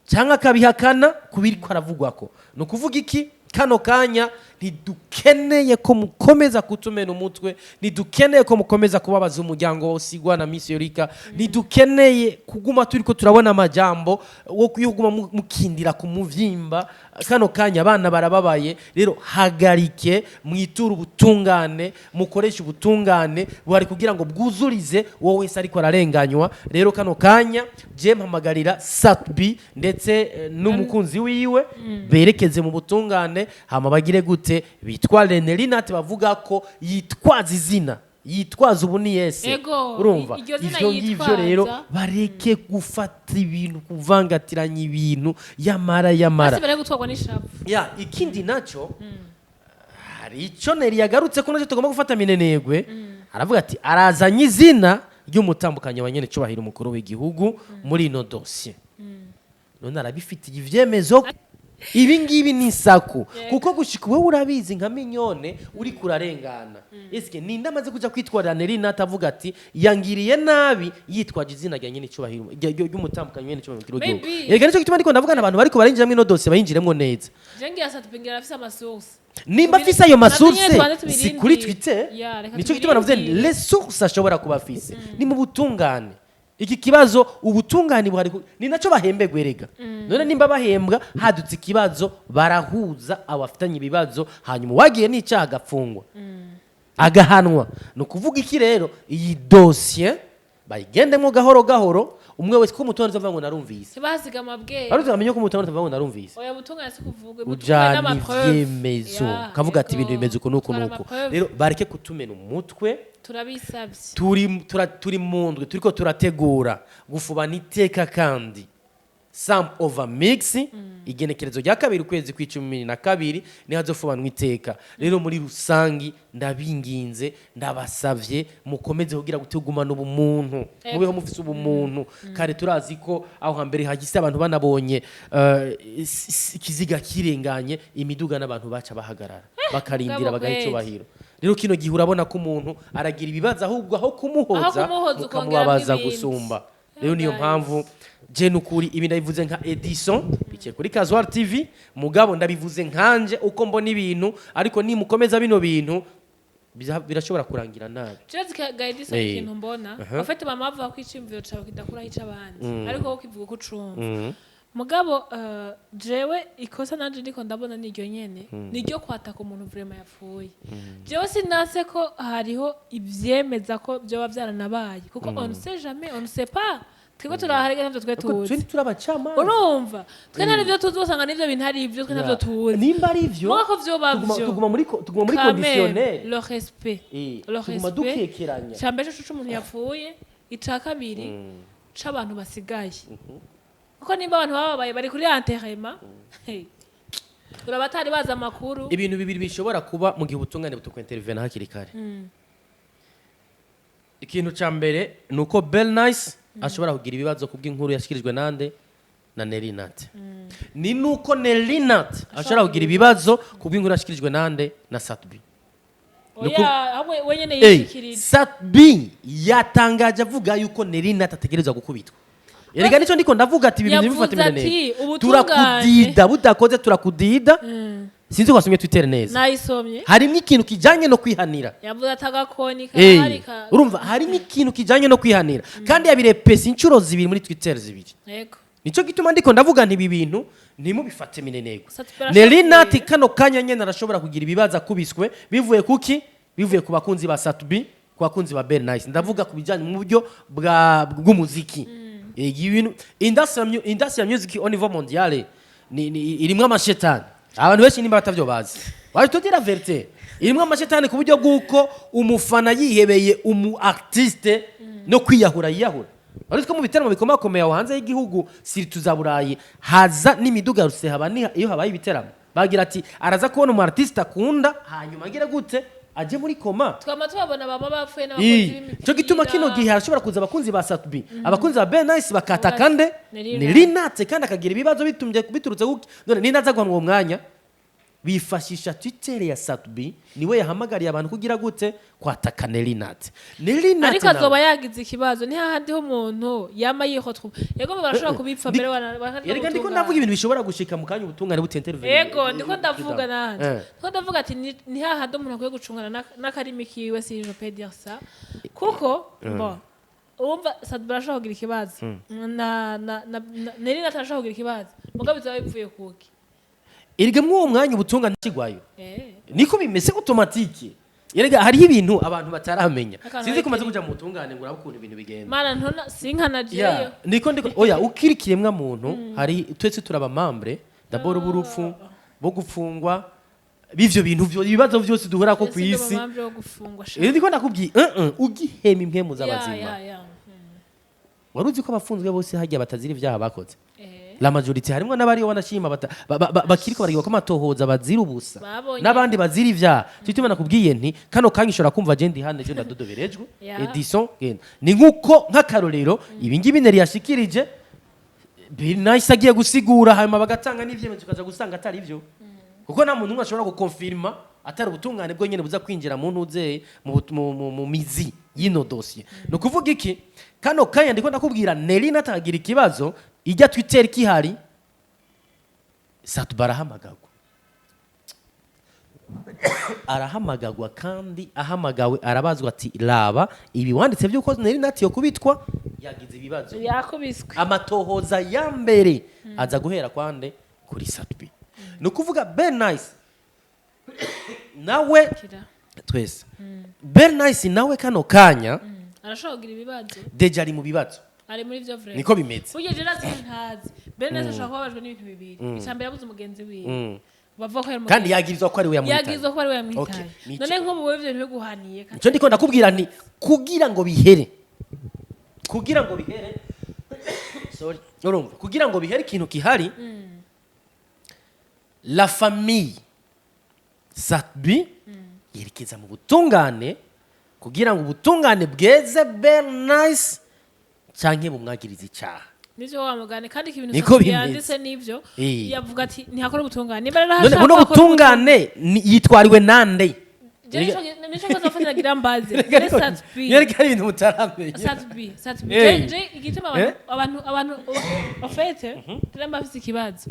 S1: cyangwa akabihakana ku biriko aravugwako. Ni ukuvuga iki? Kano kanya ntidukeneye ko mukomeza kutumena umutwe, ntidukeneye ko mukomeza kubabaza umuryango usigwa na Miss Erika, ntidukeneye kuguma turiko turabona amajambo wo kuguma mukindira ku muvyimba. Kano kanya abana barababaye. Rero hagarike, mwiture ubutungane, mukoreshe ubutungane buhari kugira ngo bwuzurize uwo wese ariko ararenganywa. Rero kano kanya je mpamagarira Sat-B ndetse n'umukunzi wiwe berekeze mu butungane, hama bagire gute? Bitware Nelinat bavuga ko yitwaza izina, yitwaza ubu ni yese.
S2: Ego,
S1: urumva,
S2: iryo zina
S1: ivyo ngivyo rero
S2: yitwaza.
S1: bareke gufata ibintu, kuvangatiranya ibintu, yamara yamara.
S2: Basi bare gutwarwa n'ishavu.
S1: Ya, ikindi naco, hari ico Neri yagarutse ko nacyo tugomba gufata minenegwe. Aravuga ati arazanye izina ry'umutambukanyi wa nyene cubahiro umukuru w'igihugu muri ino dosiye. None arabifitiye ivyemezo? Ibi ngibi ni isaku, kuko gushika wowe urabizi nka Mignone uri kurarengana, eske ninde amaze kuja kwitwarira Neri natavuga ati yangiriye nabi, yitwaje izina rya nyene cubahiro ry'umutambukanyi nyene cubahiro umukuru w'igihugu?
S2: Maybe.
S1: Erega nicyo gituma ndiko ndavuga abantu bariko barinjiramwo ino dosiye bayinjiremwo neza.
S2: Je ngira Sat-B ngira afise ama sources.
S1: Nimba afise ayo
S2: Natwe nyene
S1: ma sources,
S2: tubanze
S1: si
S2: tubirindire.
S1: kuri Twitter.
S2: Ya, reka
S1: Nicyo gituma navuze nti
S2: tubirindire.
S1: les sources ashobora kuba afise ni mu butungane. Iki kibazo ubutungane buhari, ni nacyo bahembegwa erega. None nimba bahembwa, hadutse ikibazo barahuza abafitanye ibibazo, hanyuma uwagiye n'icyaha agafungwa, agahanwa. Ni ukuvuga iki rero? Iyi dosiye bayigendemo gahoro gahoro, umwe wese ko umutonzi avuga ngo narumvise.
S2: Ntibahasiga amabwere.
S1: Baruzi bamenye ko umutonzi avuga ngo narumvise.
S2: Oya, butungane si kuvuga.
S1: Ujana ivyemezo, kavuga ati ibintu bimeze uku n'uku n'uku. Rero bareke kutumena umutwe.
S2: Turabisabye.
S1: Turi mu ndwi turiko turategura gufubana iteka, kandi Sam Over Mix, igenekerezo rya 2 ukwezi kw'12 niho azofubanwa iteka. Rero muri rusangi ndabinginze, ndabasavye, mukomeze kugira gutegumana ubumuntu, mubeho mufise ubumuntu. Kare turazi ko aho hambere hagise abantu banabonye ikiziga kirenganye, imiduga n'abantu baca bahagarara bakarindira,
S2: Ngabo
S1: bagaha
S2: kweli.
S1: icubahiro. Rero kino gihe urabona ko umuntu aragira ibibazo, ahubwo aho kumuhoza,
S2: Aho kumuhoza
S1: mukamubabaza
S2: ukongeramo ibindi.
S1: gusumba. Rero niyo
S2: Guys.
S1: mpamvu je nukuri ibi ndabivuze nka Edison biciye kuri Casual TV, mugabo ndabivuze nkanje uko mbona ibintu, ariko nimukomeza bino bintu birashobora kurangira nabi.
S2: Jewe ga Edison, ikintu mbona, afite mama bavuga ko iciyumviro cawe kidakuraho ic'abandi, ariko wowe ukivuga uko ucumva. Mugabo jewe ikosa nanje ndiko ndabona niryo nyene, niryo kwataka umuntu vraiment yapfuye. Jewe sinase ko hariho ivyemeza ko vyoba vyaranabaye, kuko on ne sait jamais, on ne sait pas. Twebwe turaharega, ntavyo twe
S1: Ariko
S2: tuzi.
S1: twe ntiturabacamanza.
S2: Urumva, twe nta nivyo tuzi, usanga nivyo bintu ari ivyo, twe ntavyo tuzi.
S1: Nimba ari ivyo,
S2: Muga ko vyoba vyo.
S1: tuguma muri
S2: Quand même,
S1: conditionnel.
S2: le respect, le
S1: Tuguma
S2: respect.
S1: dukekeranya.
S2: Icya mbere c'umuntu yapfuye, ica kabiri c'abantu basigaye, kuko nimba abantu bababaye bari kuri enterrement, hey, uraba atari bazi amakuru.
S1: Ibintu bibiri bishobora kuba mu gihe ubutungane butukwentervena hakiri kare. Ikintu ca mbere ni uko Bell Nice ashobora kugira ibibazo kubw'inkuru yashikirijwe nande? Na Nelinat. Ni nuko Nelinat ashobora kugira ibibazo kubw'inkuru yashikirijwe nande? Na Satbi.
S2: Oya, ahubwo wenyene yishikirije.
S1: Satbi yatangaje avuga yuko Nelinat ategerezwa gukubitwa. Erega nico ndiko ndavuga ati ibi bintu
S2: Yavuze
S1: bifata
S2: ati,
S1: neza.
S2: ubutungane.
S1: Turakudida budakoze, turakudida. Sinzi ko wasomye Twitter neza.
S2: Nayisomye.
S1: Harimo ikintu kijanye no kwihanira.
S2: Yavuze ati agakoni karahari ka
S1: Urumva harimo ikintu kijanye no kwihanira, kandi yabirepese inshuro zibiri muri Twitter zibiri. Nico gituma ndiko ndavuga nti ibi bintu ntimubifate minenegwe.
S2: Sat B arashavuye.
S1: Nelinati kano kanya nyene arashobora kugira ibibazo akubiswe, bivuye kuki? Bivuye ku bakunzi ba Satbi, ku bakunzi ba Bell Nice. Ndavuga ku bijanye mu buryo bwa bw'umuziki. Ibintu industry music au niveau mondial ni irimwo amashetani. Abantu benshi nimba batavyo bazi, waje tugira vérité, irimwo amashetani ku buryo bw'uko umufana yihebeye umu artiste no kwiyahura yiyahura. Ariko mu biteramo bikomakomeye aho hanze y'igihugu, surtout za Burayi, haza n'imiduga ya ruseha iyo habaye ibiteramo, bagira ati araza kubona umu artiste akunda, hanyuma agire gute? Aje muri coma.
S2: Twama tubabona bama bapfuye n'abakunzi b'imipira.
S1: Cyo gituma kino gihe harashobora kuza abakunzi ba Satbi, abakunzi ba Ben Nice, bakataka nde?
S2: Ni
S1: Ni Linate, kandi akagira ibibazo bitumye biturutse kuki? None ninaza guhanwa uwo mwanya bifashisha Twitter ya Satbi, niwe yahamagariye abantu kugira gute? Kwataka Nelinate. Nelinate
S2: Ariko azoba yagize ikibazo, ni hahandi ho umuntu yama yihotwa. Yego, barashobora kubipfa mbere
S1: Erega ndiko ndavuga ibintu bishobora gushika mu kanya ubutungane butintervene.
S2: Yego, ndiko ndavuga nanje, ndiko ndavuga ati ni hahandi umuntu akwiye gucungana n'akarimi kiwe, si je peux dire ça, kuko bon, urumva Sadba arashobora kugira ikibazo na Nerina arashobora kugira ikibazo, mugabo bizaba bivuye kuki?
S1: Erega mw'uwo mwanya ubutungane kigwayo. Niko bimeze automatique. Erega hariho ibintu abantu bataramenya.
S2: Akantu
S1: Sinzi ko umaze
S2: hari
S1: kuja mu butungane ngo urabe ukuntu ibintu bigenda.
S2: Mana, ntona sinkana jeyo.
S1: Yeah, ndiko oya, ukiri kiremwa muntu, hari twese turaba membre d'abord b'urupfu, bo gupfungwa, b'ivyo bintu byo ibibazo byose duhura ko ku isi.
S2: Impamvu yo gufungwa sha.
S1: Rero ndiko ndakubwiye ugihema impwemu z'abazima.
S2: Ya.
S1: Wari uzi ko abafunzwe bose hajya batazira ibyaha bakoze?
S2: Eh.
S1: La majorité, harimwo n'abariyo banashima bakiriko barigwa ko amatohoza bazira ubusa,
S2: Babonye.
S1: n'abandi bazira ivyaha. Cyo gituma nakubwiye nti kano kanya ushobora kumva je ndi hano ejo ndadodoberejwe. Edison genda ni nkuko nk'akarorero ibi ngibi Neri yashikirije, Bill Nice agiye gusigura, hanyuma bagatanga n'ivyemezo, ukaza gusanga atari byo, kuko nta muntu umwe ashobora gukonfirma atari ubutungane bwo nyene buza kwinjira mu ntuzeye mu mizi y'ino dosiye. Ni ukuvuga iki? Kano kanya ndiko ndakubwira, Neri natagira ikibazo ijya Twitter kihari, Satuba arahamagagwa, arahamagagwa, kandi ahamagawe arabazwa ati raba ibi wanditse by'uko Neri nati yo kubitwa yagize ibibazo.
S2: Yakubiswe.
S1: Amatohoza ya mbere aza guhera kwande? Kuri Satbi. Ni ukuvuga Ben Nice nawe
S2: Kira.
S1: twese, Ben Nice nawe kano kanya
S2: Arashobora kugira ibibazo.
S1: Déjà ari mu bibazo.
S2: Ari muri byo vrai.
S1: Niko bimeze.
S2: Burya je nazi ko ntazi Ben Nice ashobora kuba ababajwe n'ibintu bibiri. Icya mbere, yabuze umugenzi wiwe bavuga ko yari
S1: Kandi yagirizwa ko ari we yamuhitanye.
S2: Yagirizwa ko ari we yamwitaye.
S1: Okay,
S2: None nk'ubu wewe ivyo bintu biguhaniye
S1: Nicyo ndiko ndakubwira nti kugira ngo bihere, kugira ngo bihere, Sorry. Urumva, kugira ngo bihere ikintu kihari, la famille Sat-B yerekeza mu butungane kugira ngo ubutungane bweze Bernice canke bumwagirize icaha.
S2: Nivyo wa mugani, kandi ibintu
S1: Niko
S2: Sat-B
S1: bimeze.
S2: yanditse nivyo. Yavuga ati ntihakora ubutungane niba rero
S1: None
S2: hashaka
S1: buno
S2: ko hakora.
S1: Butungane yitwariwe nande?
S2: Je nico koza mfatira gira mbaze. Rero Sat-B,
S1: Yereka ari ibintu mutaramenya.
S2: Sat-B, Sat-B, je igituma abantu abantu en fait turamba afise ikibazo.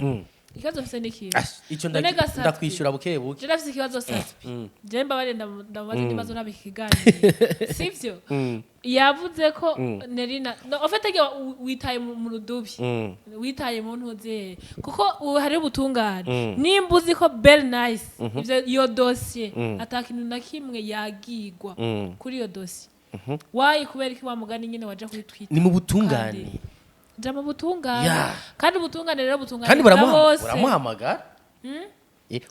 S2: Ikibazo mfise ni ikihe?
S1: Ash, ico
S2: None ga Sat-B.
S1: Ndakwishura buke buke.
S2: Je ndafise ikibazo. Sat-B, je mbabarire, ndamubaza ibibazo ntabwo ikiganiro sivyo. Yavuze ko Nerina, no, en fait witaye mu rudubi, witaye mu ntuze, kuko ubu hari ubutungane. Nimba uzi ko Bell Nice ivyo iyo dosiye ata kintu na kimwe yagigwa kuri iyo dosiye, wayi kubera iki wa mugani nyine waja kuri Twitter?
S1: Ni mu butungane.
S2: Ja mu butungane. Kandi ubutungane rero butungane
S1: Kandi
S2: bose.
S1: Baramuhamagara.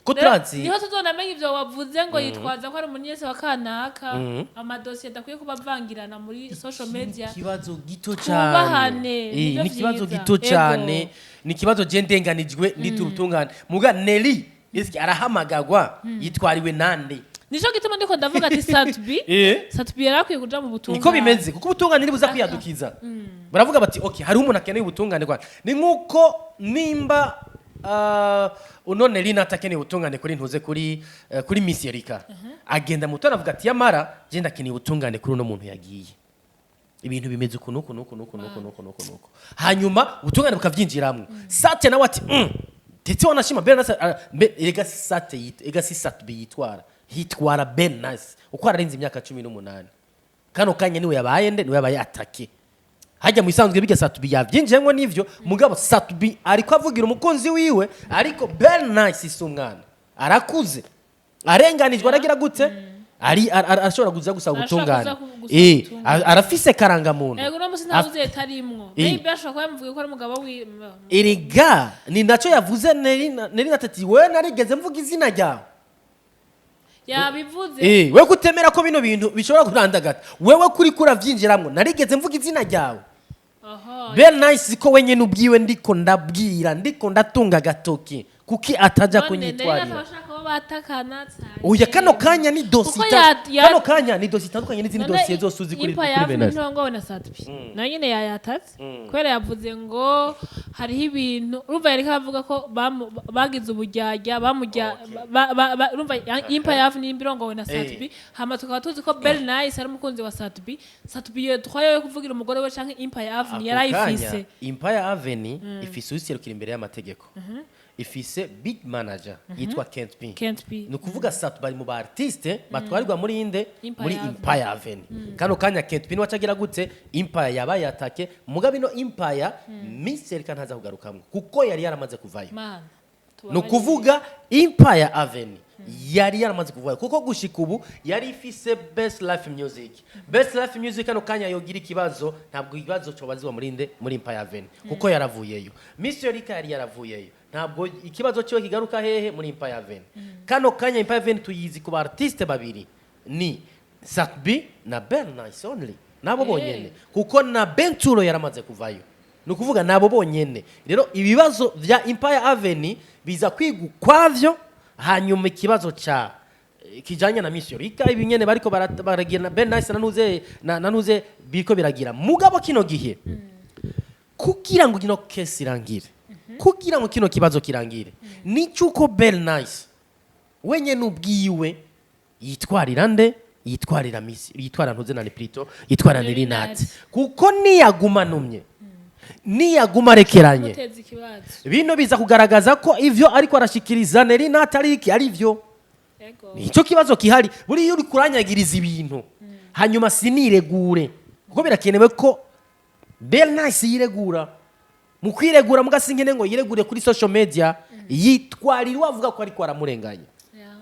S1: Ko
S2: Rero,
S1: turazi
S2: niho tuzonamenya ivyo wavuze ngo yitwaza ko ari umunyese wa kanaka, amadosiye adakwiye kuba avangirana muri social media.
S1: Ikibazo gito
S2: Twubahane,
S1: cyane.
S2: nivyo
S1: Ni ikibazo
S2: vyiza.
S1: gito cyane, ni ikibazo je ndenganijwe nditura ubutungane, muga Nelly eske arahamagagwa? Yitwariwe nande?
S2: Nico gituma ndiko ndavuga ati Sat-B, Sat-B yari akwiye kuja mu butungane.
S1: Niko bimeze, kuko ubutungane ntibuza kwiyadukiza. Baravuga bati okay, hariho umuntu akeneye ubutungane kwa ni nkuko nimba uno Nelly atakeneye ubutungane kuri ntuze kuri Miss Erika, agenda muto aravuga ati yamara je ndakeneye ubutungane kuri uno muntu yagiye, ibintu bimeze uku nuku nuku nuku nuku nuku nuku nuku, hanyuma ubutungane bukavyinjiramwo. Sate nawe ati ndetse wanashima Ben Nice, ega si Sate ega si Sat-B yitwara, hitwara Ben Nice uko ararenze imyaka 18. Kano kanya niwe yabaye nde? Niwe yabaye attaqué hajya mu isanzwe. Bijya Sat-B yavyinjiyemwo nivyo, mugabo Sat-B ariko avugira umukunzi wiwe, ariko Ben Nice si umwana, arakuze, arenganijwe, aragira gute, ari arashobora kuza gusaba
S2: Arashobora
S1: ubutungane.
S2: kuza gusaba ubutungane.
S1: Arafise karangamuntu.
S2: Ego, uno musi ntabuze etarimwo. Maybe ashobora kuba yamuvuye ko ari umugabo wi
S1: Erega ni nacyo yavuze Neri ati wewe narigeze mvuga izina ryawe.
S2: Yabivuze.
S1: We kutemera ko bino bintu bishobora kurandagata, wewe kuri kuravyinjiramwo, narigeze mvuga izina ryawe. Ben Nice ko wenyene ubwiwe ndiko ndabwira, ndiko ndatunga agatoki, kuki ataja
S2: None Neri
S1: kunyitwarira?
S2: atabashaka ko batakana cyane.
S1: Oya, kano kanya ni dosi
S2: Kuko
S1: kano kanya ni dosi itandukanye n'izindi
S2: None
S1: dosiye zose uzi kuri
S2: Impa
S1: kuri
S2: yavuye
S1: Ben Nice.
S2: ntongowe na Sat-B nayo nyene yayatatse kubera yavuze ngo hariho ibintu, urumva yariko aravuga ko bagize uburyarya bamurya urumva Impa yavu nimba irongowe na Sat-B, hama tukaba tuzi ko Bell Nice ari umukunzi wa Sat-B. Sat-B iyo droit yo kuvugira umugore we canke Impa yavu
S1: Ako
S2: yarayifise.
S1: kanya, Empire Avenue ifise uyiserukira imbere y'amategeko, ifise big manager yitwa Kent P.
S2: Kent P.
S1: Ni ukuvuga Sat bari mu ba artiste batwarirwa muri inde?
S2: Empire
S1: Muri
S2: Avenue.
S1: Empire Avenue. Kano kanya Kent P niwe acagira gute? Empire yabaye attaqué, mugabo ino Empire Miss Erika ntaza kugarukamwo kuko yari yaramaze kuvayo.
S2: Mana.
S1: Ni ukuvuga Empire Avenue yari yaramaze kuvayo, kuko gushika ubu yari ifise Best Life Music. Best Life Music kano kanya yogira ikibazo, ntabwo ikibazo cobazwa muri nde? Muri Empire Avenue, kuko yaravuyeyo. Miss Erika yari yaravuyeyo, ntabwo ikibazo cyo kigaruka hehe? Muri Empire Avenue. Kano kanya Empire Avenue tuyizi ku ba artiste babiri, ni Sat-B na Bell Nice only, nabo bonyene, kuko na Benturo yaramaze kuvayo. Ni ukuvuga nabo bonyene. Rero ibibazo vya Empire Avenue biza kwiga ukwavyo, hanyuma ikibazo ca kijanye na Miss Erika, ibi nyene bariko baragira na Ben Nice na nuze biriko biragira. Mugabo kino gihe, kugira ngo kino case irangire, kugira ngo kino kibazo kirangire, ni cyuko Bell Nice wenyene ubwiwe yitwarira nde? Yitwarira Miss, yitwara ntuze na plutôt yitwara
S2: Nelly
S1: Nelly Nat,
S2: Nat.
S1: kuko niyaguma numye, niyaguma arekeranye,
S2: muteza ikibazo.
S1: Bino biza kugaragaza ko ivyo ariko arashikiriza Nelly Nat ari iki, ari vyo. Nicyo kibazo kihari. Buriya uri kuranyagiriza ibintu hanyuma siniregure, kuko birakenewe ko Bell Nice yiregura. Mu kwiregura muga sinkene ngo yiregure kuri social media, yitwarira uwavuga ko ariko aramurenganya.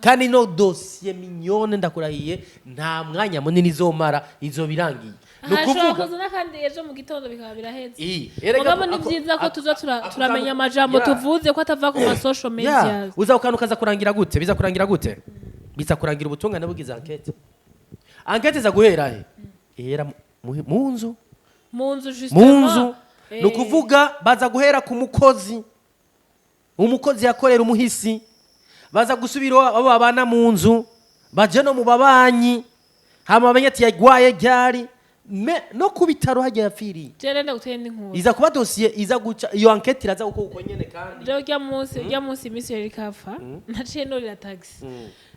S1: Kandi no dosiye mignonne, ndakurahiye, nta mwanya munini izomara, izo birangiye. Ni
S2: Hashobora
S1: ukuvuga
S2: kuza n'akandi ejo mu gitondo bikaba biraheze.
S1: Erega
S2: Mugabo ni byiza ko tuza turamenya amajambo tuvuze ko atava ku ma social media.
S1: Uza ukantu kaza kurangira gute? Biza kurangira gute? Biza kurangira ubutungane bugize enquête. Enquête iza guhera he? Ihera mu nzu.
S2: Mu nzu
S1: Mu
S2: justement.
S1: nzu. Ni ukuvuga baza guhera ku mukozi, umukozi yakorera umuhisi, baza gusubira abo babana mu nzu, baje no mu babanyi, hama bamenye ati yagwaye ryari, no ku bitaro hajya yapfiriye.
S2: Je rero ndaguteye n'inkuru.
S1: Iza kuba dosiye iza guca iyo enquête, iraza uko uko nyene kandi.
S2: Rero urya munsi iminsi yari kapfa, naciye norira taxi.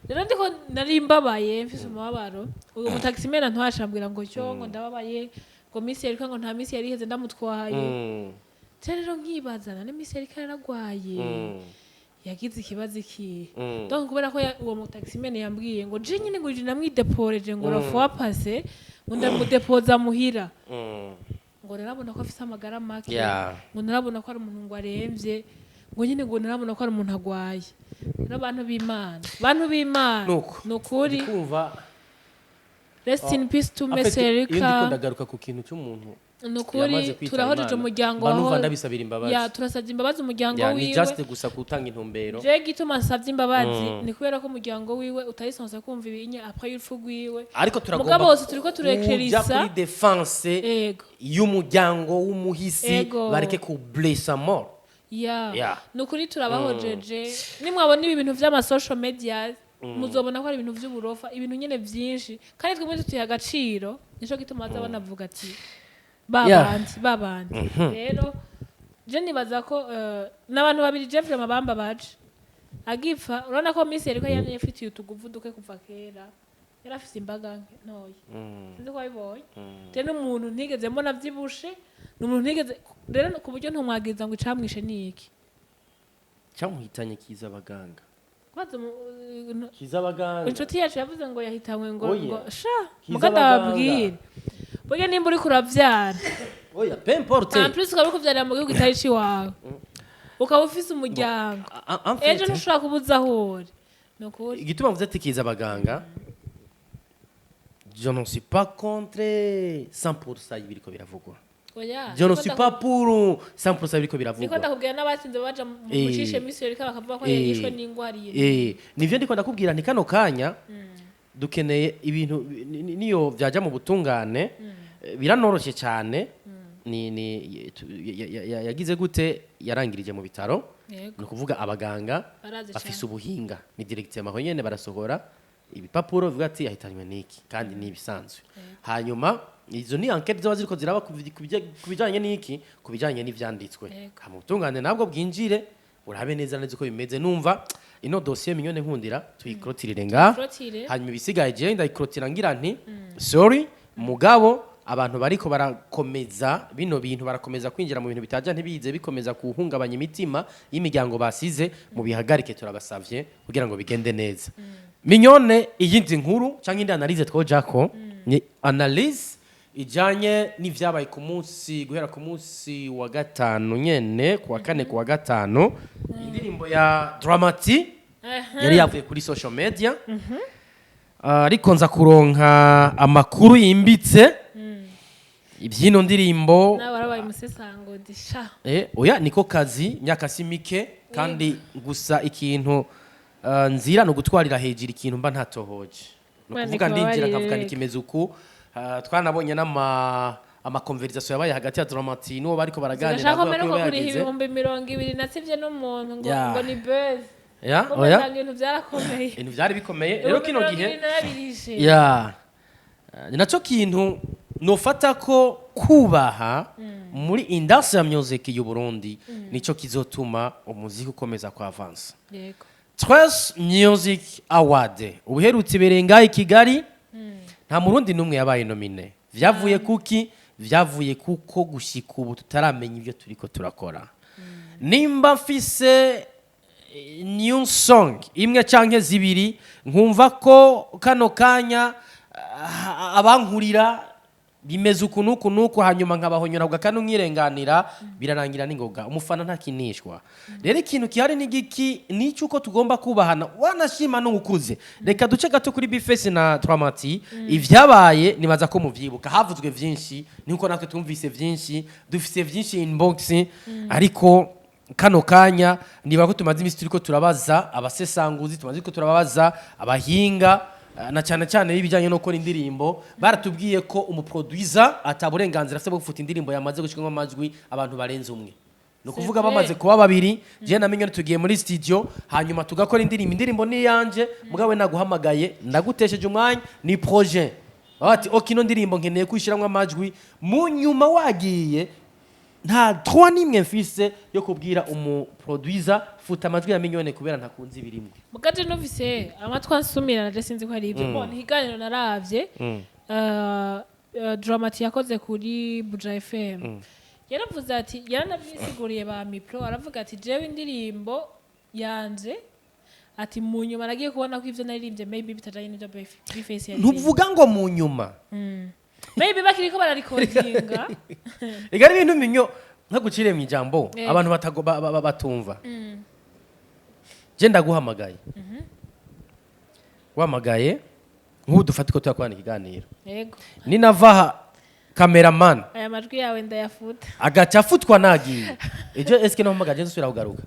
S2: Rero ndiko nari mbabaye, mfise umubabaro. Uwo mutaximena ntwashambwira ngo cyo ngo ndababaye, ngo minsi yariko, ngo nta minsi yari iheze ndamutwaye. Je rero nkibaza, nane minsi yariko yaragwaye, yagize ikibazo ikihe? Donc kubera ko uwo mutaximene yambwiye ngo je nyine ngo je namwideporeje ngo la fois passée ngo ndamudepoza muhira, ngo narabona ko afise amagara make, ngo narabona ko ari umuntu ngo aremvye, ngo nyine ngo narabona ko ari umuntu agwaye. Rero abantu b'Imana, bantu b'Imana,
S1: Nuko.
S2: nukuri,
S1: Ndikumva.
S2: rest in peace to
S1: En fait,
S2: Messi
S1: iyo ndiko
S2: Erika.
S1: ndagaruka ku kintu cy'umuntu
S2: Nukuri
S1: yamaze kwitaba
S2: turahojeje
S1: Imana,
S2: umuryango
S1: mba numva
S2: waho.
S1: ndabisabira imbabazi.
S2: Ya, turasabye imbabazi umuryango
S1: Ya, ni
S2: wiwe.
S1: just gusa gutanga intumbero.
S2: Je gituma nsabye imbabazi ni kubera ko umuryango wiwe utarisanzwe kumva ibinye après y'urupfu rwiwe.
S1: Ariko turagomba
S2: Mugabo bose turiko
S1: kuja
S2: turekerisa.
S1: kuri défense y'umuryango w'umuhisi, bareke ku blessa mort.
S2: Nukuri turabahojeje. Nimwabona ibi bintu vy'ama social media, muzobona ko ari ibintu vy'uburofa, ibintu nyene vyinshi, kandi twebwe tutuye agaciro. Nico gituma baza banavuga ati babandi babandi. Rero je nibaza ko n'abantu babiri je vraiment bambabaje agipfa. Urabona ko Miss yariko yamye ifitiye utuguvu duke kuva kera, yari afise imbaga ntoya, sinzi ko wabibonye. Rero n'umuntu ntigeze mbona avyibushe, ni umuntu ntigeze rero ku buryo ntumwagiriza ngo icamwishe ni iki.
S1: Cyamuhitanye kiza abaganga.
S2: Kwanza
S1: Kiza abaganga.
S2: Inshuti yacu yavuze ngo yahitanywe ngo
S1: Oya.
S2: ngo sha
S1: Kiza
S2: muga
S1: abaganga.
S2: ndababwira, burya nimba uriko uravyara,
S1: Oya, peu importe.
S2: En plus ukaba uriko uvyarira mu gihugu kitari iciwawe, ukaba ufise umuryango,
S1: En fait,
S2: ejo ntushobora kubuza aho uri, ni ukuri.
S1: Igituma mvuze ati kiza abaganga, je n'en suis pas contre 100% y'ibiriko biravugwa.
S2: Oya.
S1: Je ne suis pas pour 100% y'ibiriko
S2: Niko
S1: biravugwa.
S2: ndakubwira n'abatsinze baja mu mucishe misi yorika bakavuga ko yishwe n'ingwara iyi.
S1: Nivyo ndiko ndakubwira nti kano kanya dukeneye ibintu niyo byaja mu butungane, biranoroshye cyane. Ni yagize gute? Yarangirije mu bitaro. Ni ukuvuga abaganga
S2: Barazi
S1: bafise
S2: cane.
S1: ubuhinga, ni directement aho nyene barasohora ibipapuro bivuga ati yahitanywe n'iki, kandi ni ibisanzwe. Hanyuma izo ni enquête ziba ziriko ziraba ku bijanye n'iki, ku bijanye n'ivyanditswe. Hama ubutungane nabwo bwinjire, urabe neza neza uko bimeze. Numva ino dossier Mignone nkundira tuyikrotirire ngaha.
S2: Clôture.
S1: Hanyuma ibisigaye jewe ndayikrotirira ngira nti sorry, mugabo abantu bariko barakomeza bino bintu, barakomeza kwinjira mu bintu bitaja ntibize, bikomeza kuhungabanya imitima y'imiryango basize, mu bihagarike, turabasavye kugira ngo bigende neza. Mignone, iyindi nkuru cyangwa indi analyse twojako ni analyse ijanye n'ivyabaye ku munsi, guhera ku munsi wa gatanu nyene, ku wa kane, ku wa gatanu, indirimbo ya Drama-T yari yavuye kuri social media. Ariko nza kuronka amakuru yimbitse iby'ino ndirimbo.
S2: Nawe warabaye umusesanguzi sha.
S1: Oya, niko kazi, imyaka si mike, kandi gusa ikintu nzira ni ugutwarira hejuru ikintu mba ntatohoje. Ni
S2: Mwana,
S1: ukuvuga ndinjira
S2: kubabarire.
S1: nkavuga nikimeze uku. Twanabonye n'ama amakonverizasiyo yabaye hagati ya Drama-T n'uwo bariko baraganira,
S2: Zigashaka
S1: avuga
S2: mbere
S1: ko
S2: ko
S1: yoba
S2: kuriha
S1: yagize.
S2: 20,000 nasivye n'umuntu ngo ngo ni buzz.
S1: Ya,
S2: Ko
S1: oya.
S2: ugasanga ibintu byarakomeye.
S1: Ibintu byari bikomeye rero kino
S2: Ibihumbi
S1: gihe.
S2: 20 narabirishe.
S1: Ya. Ni nacyo kintu nofata ko kubaha muri industry ya music y'u Burundi nico kizotuma umuziki ukomeza ku avansa. Trace Music Award ubuherutse ibereye ngaho i Kigali, nta murundi n'umwe yabaye nominé. Vyavuye kuki? Vyavuye kuko gushika ubu tutaramenya ibyo turiko turakora. Nimba mfise new song imwe canke zibiri, nkumva ko kano kanya abankurira bimeze uku nuku nuku, hanyuma nkabahonyora bwa kano nkirenganira, birarangira n'ingoga. Umufana ntakinishwa. Rero ikintu gihari ni giki? Ni cyuko tugomba kubahana, wanashima n'ukuze. Reka duce gato kuri B-Face na Drama-T. Ivyabaye nibaza ko muvyibuka, havuzwe vyinshi, niko natwe twumvise vyinshi, dufise vyinshi inbox. Ariko kano kanya niba ko tumaze iminsi turiko turabaza abasesanguzi, tumaze ko turabaza abahinga. na cyane cyane y'ibijyanye no gukora indirimbo, baratubwiye ko umuproducer ata burenganzira afite bwo gufuta indirimbo yamaze gushyirwamo amajwi abantu barenze umwe. Ni ukuvuga
S2: C'est vrai.
S1: bamaze kuba babiri, jewe na Mignone tugiye muri studio, hanyuma tugakora indirimbo. Indirimbo ni iyanje, mugabo we naguhamagaye, ndagutesheje umwanya, ni projet. Baba bati: "Ok, ino ndirimbo nkeneye kwishyiramo amajwi." Mu nyuma wagiye, nta droit n'imwe mfise yo kubwira umuproducer: "Futa amajwi ya Mignone kubera ntakunze ibirimwo."
S2: Mugaje numvise amatwi ansumira, naje sinzi ko ari ibyo. Bon, ikiganiro naravye, Dramati yakoze kuri Buja FM, yaravuze ati, yaranavyisiguriye ba Mipro, aravuga ati: "Jewe indirimbo yanje," ati, "mu nyuma nagiye kubona ko ivyo naririmbye maybe bitajanye n'ivyo Bface yaririmvye."
S1: Ntuvuga ngo mu nyuma.
S2: Maybe bakiriko bararikodinga.
S1: Reka, ari ibintu minyo nkagucire mu ijambo, abantu batumva. Je ndaguhamagaye, wahamagaye nk'ubu dufate ko tuyakorana ikiganiro, ninavaha cameraman
S2: Aya majwi yawe ndayafuta.
S1: agaca afutwa nagiye ejo, eske nahamagaje nsubira kugaruka?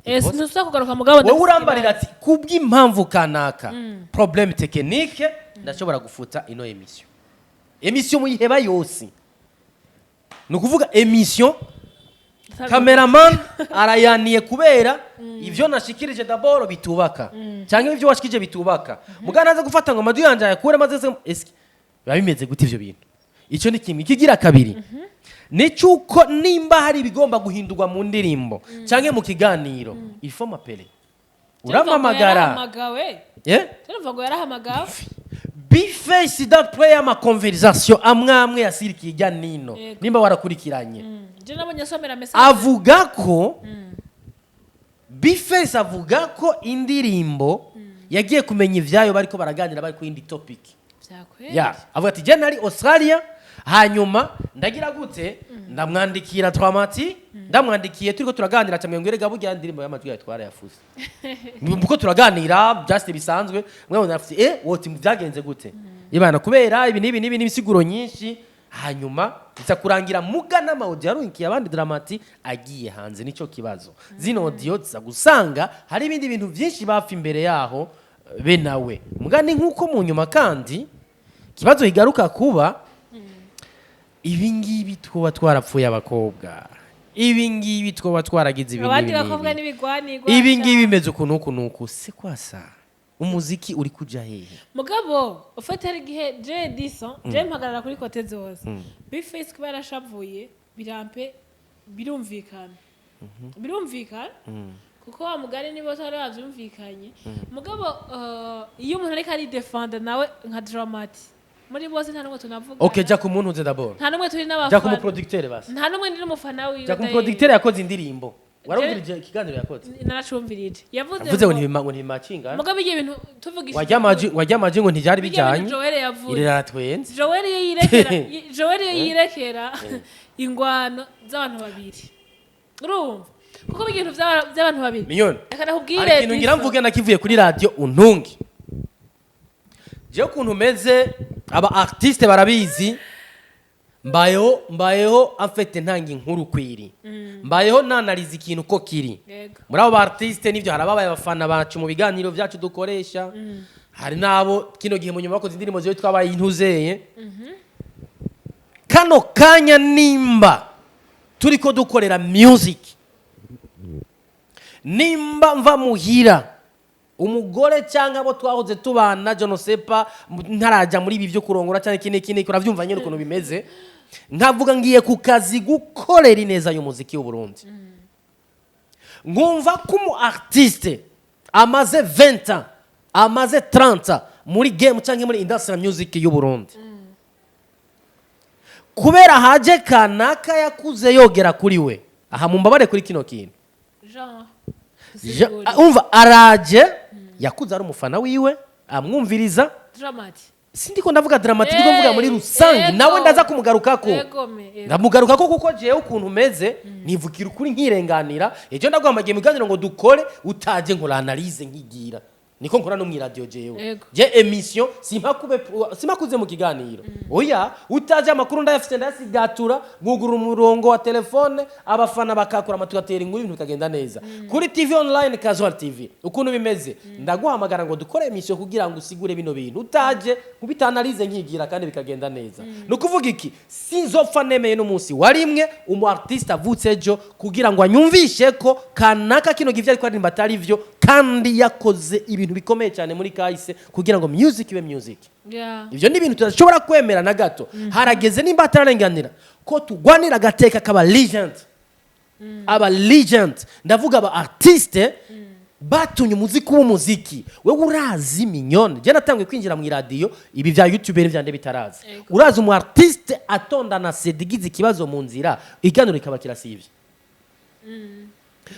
S2: Sinusubira kugaruka, mugabo
S1: Wowe
S2: ndafise
S1: urambarira
S2: ikibazo.
S1: ati: "Kubw'impamvu kanaka, problème technique, ndashobora gufuta ino émission." Émission muyiheba yose, ni ukuvuga émission cameraman arayaniye kubera ivyo nashikirije d'abord bitubaka, cyangwa ivyo washikije bitubaka, mugana naza gufata ngo amajwi yanje ayakure maze se eske biba bimeze gute ivyo bintu? Icyo ni kimwe. Ikigira kabiri ni cyuko nimba hari ibigomba guhindurwa mu ndirimbo cyangwa mu kiganiro, il faut m'appeler, urampamagara.
S2: Yarahamagawe.
S1: Eh?
S2: Turumva ngo yarahamagawe.
S1: Bface, d'après ama conversation amwe amwe yasirikiye ijya nino, nimba warakurikiranye,
S2: Je nabonye asomera message.
S1: avuga ko Bface avuga ko indirimbo yagiye kumenya ivyayo bariko baraganira, bari ku yindi topic.
S2: Vyakweli?
S1: Ya, avuga ati: "Je nari Australia, hanyuma ndagira gute, ndamwandikira Dramati, ndamwandikiye turiko turaganira, camwe ngo erega burya indirimbo y'amajwi yawe twarayafuze." Muko turaganira just bisanzwe, mwabona afite woti byagenze gute ibana kubera ibi n'ibi n'ibi n'ibisiguro nyinshi, hanyuma biza kurangira muga n'ama audio yarungikiye abandi Dramati agiye hanze. Nico kibazo, zino audio ziza gusanga hari ibindi bintu byinshi bapfa imbere yaho be nawe muga ni nk'uko mu nyuma. Kandi ikibazo kigaruka kuba ibi ngibi, twoba twarapfuye abakobwa, ibi ngibi twoba twaragize ibi
S2: Abandi
S1: n'ibi
S2: bakobwa
S1: n'ibi.
S2: n'ibigwanigwa.
S1: Ibi ngibi bimeze uku n'uku n'uku, se kwasa umuziki uri kuja hehe?
S2: Mugabo ufite hari igihe je dison, je mpagarara kuri côté zose. Bface kuba yarashavuye birampe, birumvikana, birumvikana, kuko wa mugani nibo batari bavyumvikanye. Mugabo iyo umuntu ariko aridefenda nawe nka Dramati, muri bose nta n'umwe tunavuga.
S1: Okay, jya ku muntu uze d'abord.
S2: Nta n'umwe turi
S1: Jya ku
S2: n'abafana.
S1: muproducteur basi.
S2: Nta n'umwe ndi n'umufana wiwe.
S1: Jya ku muproducteur yakoze indirimbo. Warumvirije ikiganiro yakoze?
S2: Naracumvirije. Yavuze
S1: Yavuze ngo
S2: ngo
S1: ntibima, ngo ntibimacinga.
S2: Mugabo ibyo bintu tuvugishije
S1: Wajya amaji, wajya amaji ngo ntibyari
S2: bijya bintu
S1: bijyanye.
S2: Joel yavuze.
S1: Iriratwenze.
S2: Joel iyo yirekera, Joel iyo yirekera ingwano z'abantu babiri, urumva, kuko ibintu by'abantu babiri.
S1: Mignone,
S2: Reka ndakubwire.
S1: hari ikintu ngira
S2: Diso.
S1: mvuge nakivuye kuri radio, untunge. Jewe ukuntu meze, aba artiste barabizi, mbayeho afite ntanga inkuru kwiri, mbayeho nanariza ikintu uko kiri. Muri abo ba artiste nivyo, hari ababaye abafana bacu mu biganiro byacu dukoresha, hari n'abo kino gihe mu nyuma bakoze indirimbo ziwe twabaye intuzeye. Kano kanya nimba turiko dukorera music, nimba mva muhira umugore cyangwa abo twahoze tubana, je ne sais pas, ntarajya muri ibi byo kurongora cyangwa iki n'iki n'iki, urabyumva nyine ukuntu bimeze, nkavuga ngiye ku kazi gukorera ineza y'umuziki w'u Burundi, nkumva ko umu artiste amaze 20 ans, amaze 30 ans muri game cyangwa muri industry music y'u Burundi, kubera haje kanaka yakuze yogera kuri we, aha mumbabare kuri kino kintu.
S2: Jean.
S1: Umva, araje yakuze ari umufana wiwe, amwumviriza.
S2: Dramati.
S1: Sindiko ndavuga Dramati, ndiko mvuga muri rusange. Nawe ndaza kumugarukako.
S2: Yego me, yego.
S1: Ndamugarukako kuko jewe ukuntu umeze nivukira ukuri nkirenganira. Ejo ndaguhamagaye mu biganiro ngo dukore, utaje nkora analyse nkigira. Niko nkora no mw'iradiyo jewe. Je émission simpakube, simakuze mu kiganiro, oya. Utaje, amakuru ndayafite, ndayasigatura, nkugura umurongo wa telefone, abafana bakakura amatu, tugatera inkuru, ibintu bikagenda neza. Kuri TV online Casual TV, ukuntu bimeze, ndaguhamagara ngo dukore émission kugira ngo usigure bino bintu. Utaje, nkubita analyse, nkigira, kandi bikagenda neza. Ni ukuvuga iki? Sinzopfa nemeye n'umunsi warimwe umu artiste avutse ejo kugira ngo anyumvishe ko kanaka kino givyo ariko aririmba atari vyo, kandi yakoze ibintu bikomeye cyane muri kahise kugira ngo music ibe music. Ivyo ni ibintu tudashobora kwemera na gato. Harageze, nimba atararenganira, ko tugwanira agateka k'aba legend. Aba legend, ndavuga aba artiste batumye umuziki w'umuziki. Wewe urazi Mignone, je natanguye kwinjira mu iradiyo ibi vya YouTube n'ivyande bitaraza. Urazi umu artiste atonda na CD igize ikibazo mu nzira, iganiro rikaba kirasivye?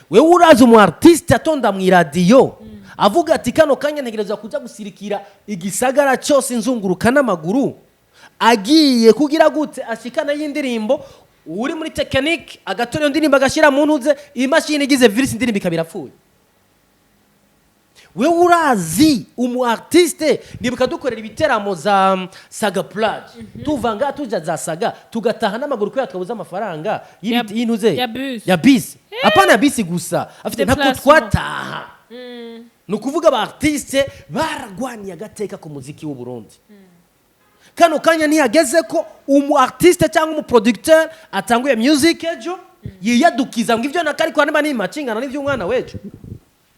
S1: Wewe urazi umu artiste atonda mu iradiyo avuga ati: "Kano kanya ntegerezwa kuja gusirikira igisagara cyose, nzunguruka n'amaguru," agiye kugira gute ashikana y'indirimbo, uri muri technique agatora iyo ndirimbo agashyira mu ntuze, imashini igize virus, indirimbo ikaba irapfuye? Wewe urazi umu artiste, nibuka dukorera ibiteramo za Saga Plage, tuva ngaha tuja za Saga, tugataha n'amaguru kubera twabuze amafaranga y'intuze
S2: Ya bus.
S1: Ya bisi. Apana ya bisi gusa, afite ntabwo
S2: Déplacement.
S1: twataha. Ni ukuvuga aba artiste baragwaniye agateka ku muziki w'u Burundi. Kano kanya ntihageze ko umu artiste cyangwa umu producteur atanguye music ejo yiyadukiza ngo ivyo nakariko niba nimacingana n'ivy'umwana w'ejo?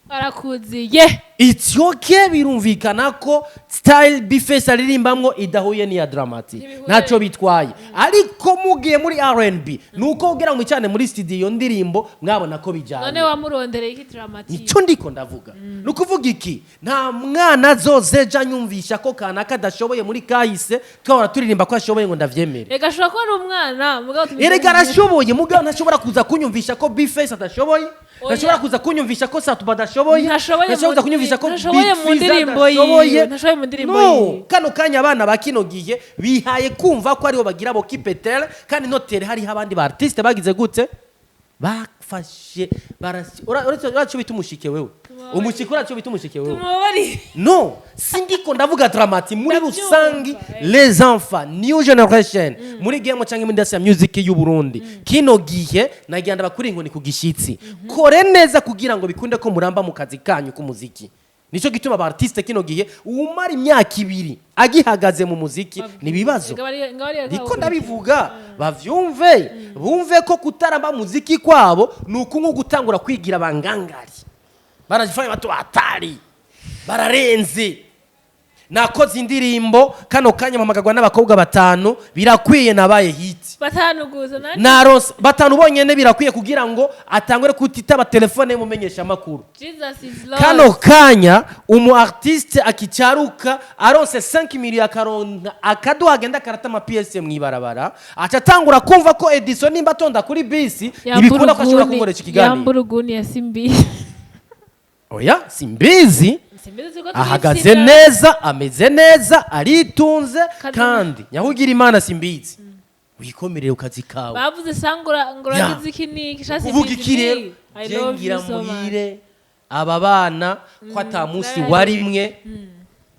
S2: Arakuziye.
S1: It's okay, birumvikana ko style B-Face aririmbamwo idahuye n'iya Drama-T.
S2: Ntibihuye.
S1: Ntacyo bitwaye, ariko mugiye muri R&B, nuko kugira ngo icane muri studio iyo ndirimbo mwabona ko bijyanye.
S2: None wamurondereye iki Drama-T?
S1: Nicyo ndiko ndavuga. Ni ukuvuga iki? Nta mwana azozeja anyumvisha ko kanaka adashoboye muri kahise twahora turirimba ko ashoboye ngo ndavyemere.
S2: Reka, ashobora kuba ari umwana, mugabo tumeze.
S1: Erega arashoboye, mugabo ntashobora kuza kunyumvisha ko B-Face adashoboye.
S2: Oya.
S1: Ntashobora kuza kunyumvisha ko Satuba adashoboye.
S2: Ntashoboye.
S1: Ntashobora kuza kunyumvisha ko
S2: Ntashoboye
S1: Big
S2: mu
S1: Fizz
S2: ndirimbo yiwe.
S1: adashoboye.
S2: Ntashoboye mu ndirimbo
S1: No,
S2: yiwe.
S1: kano kanya abana ba kino gihe bihaye kumva ko aribo bagira bo kipetere, kandi notere hariho abandi ba artiste bagize gute, bafashe uretse uraco bita umushike. Wewe, umushike, uraco bita umushike wewe?
S2: Tumubabariye.
S1: No, sindiko ndavuga Drama-T muri
S2: Ndabyumva,
S1: rusangi. Les enfants, new generation muri game cyangwa muri industry ya music y'u Burundi kino gihe, nagira ndabakuri inkoni ku gishitsi: kore neza kugira ngo bikunde ko muramba mu kazi kanyu k'umuziki. Nico gituma aba artiste kino gihe, umara imyaka 2 agihagaze mu muziki ni ibibazo. Ndiko ndabivuga bavyumve, bumve ko kutaramba muziki kwabo ni uku nko gutangura kwigira abangangari, barajifanya bato hatari, bararenze. Nakoze indirimbo, kano kanya mpamagagwa n'abakobwa batanu, birakwiye, nabaye hit.
S2: Batanu gusa nani?
S1: Naronse batanu bonyene, birakwiye kugira ngo atangure kutitaba telefone y'umumenyesha amakuru.
S2: Jesus is Lord.
S1: Kano kanya umu artiste akicaruka aronse 5 millions, akaronka akaduha, agenda akarata ama pièces mw'ibarabara, aca atangura kumva ko Edison nimba atonda kuri bisi ntibikunda ko ashobora kunkoresha ikiganiro.
S2: Yamburuguni ya Simbizi.
S1: Oya, Simbizi
S2: Simbizi ko
S1: ahagaze
S2: twitsina.
S1: neza, ameze neza, aritunze.
S2: Kandi
S1: kandi nyahugira Imana, Simbizi, wikomerere ku kazi kawe.
S2: Bavuze sangura ngo uragize iki niki sha.
S1: Kuvuga iki rero?
S2: I
S1: Je
S2: love
S1: ngira
S2: you so much.
S1: muhire aba bana ko ata munsi warimwe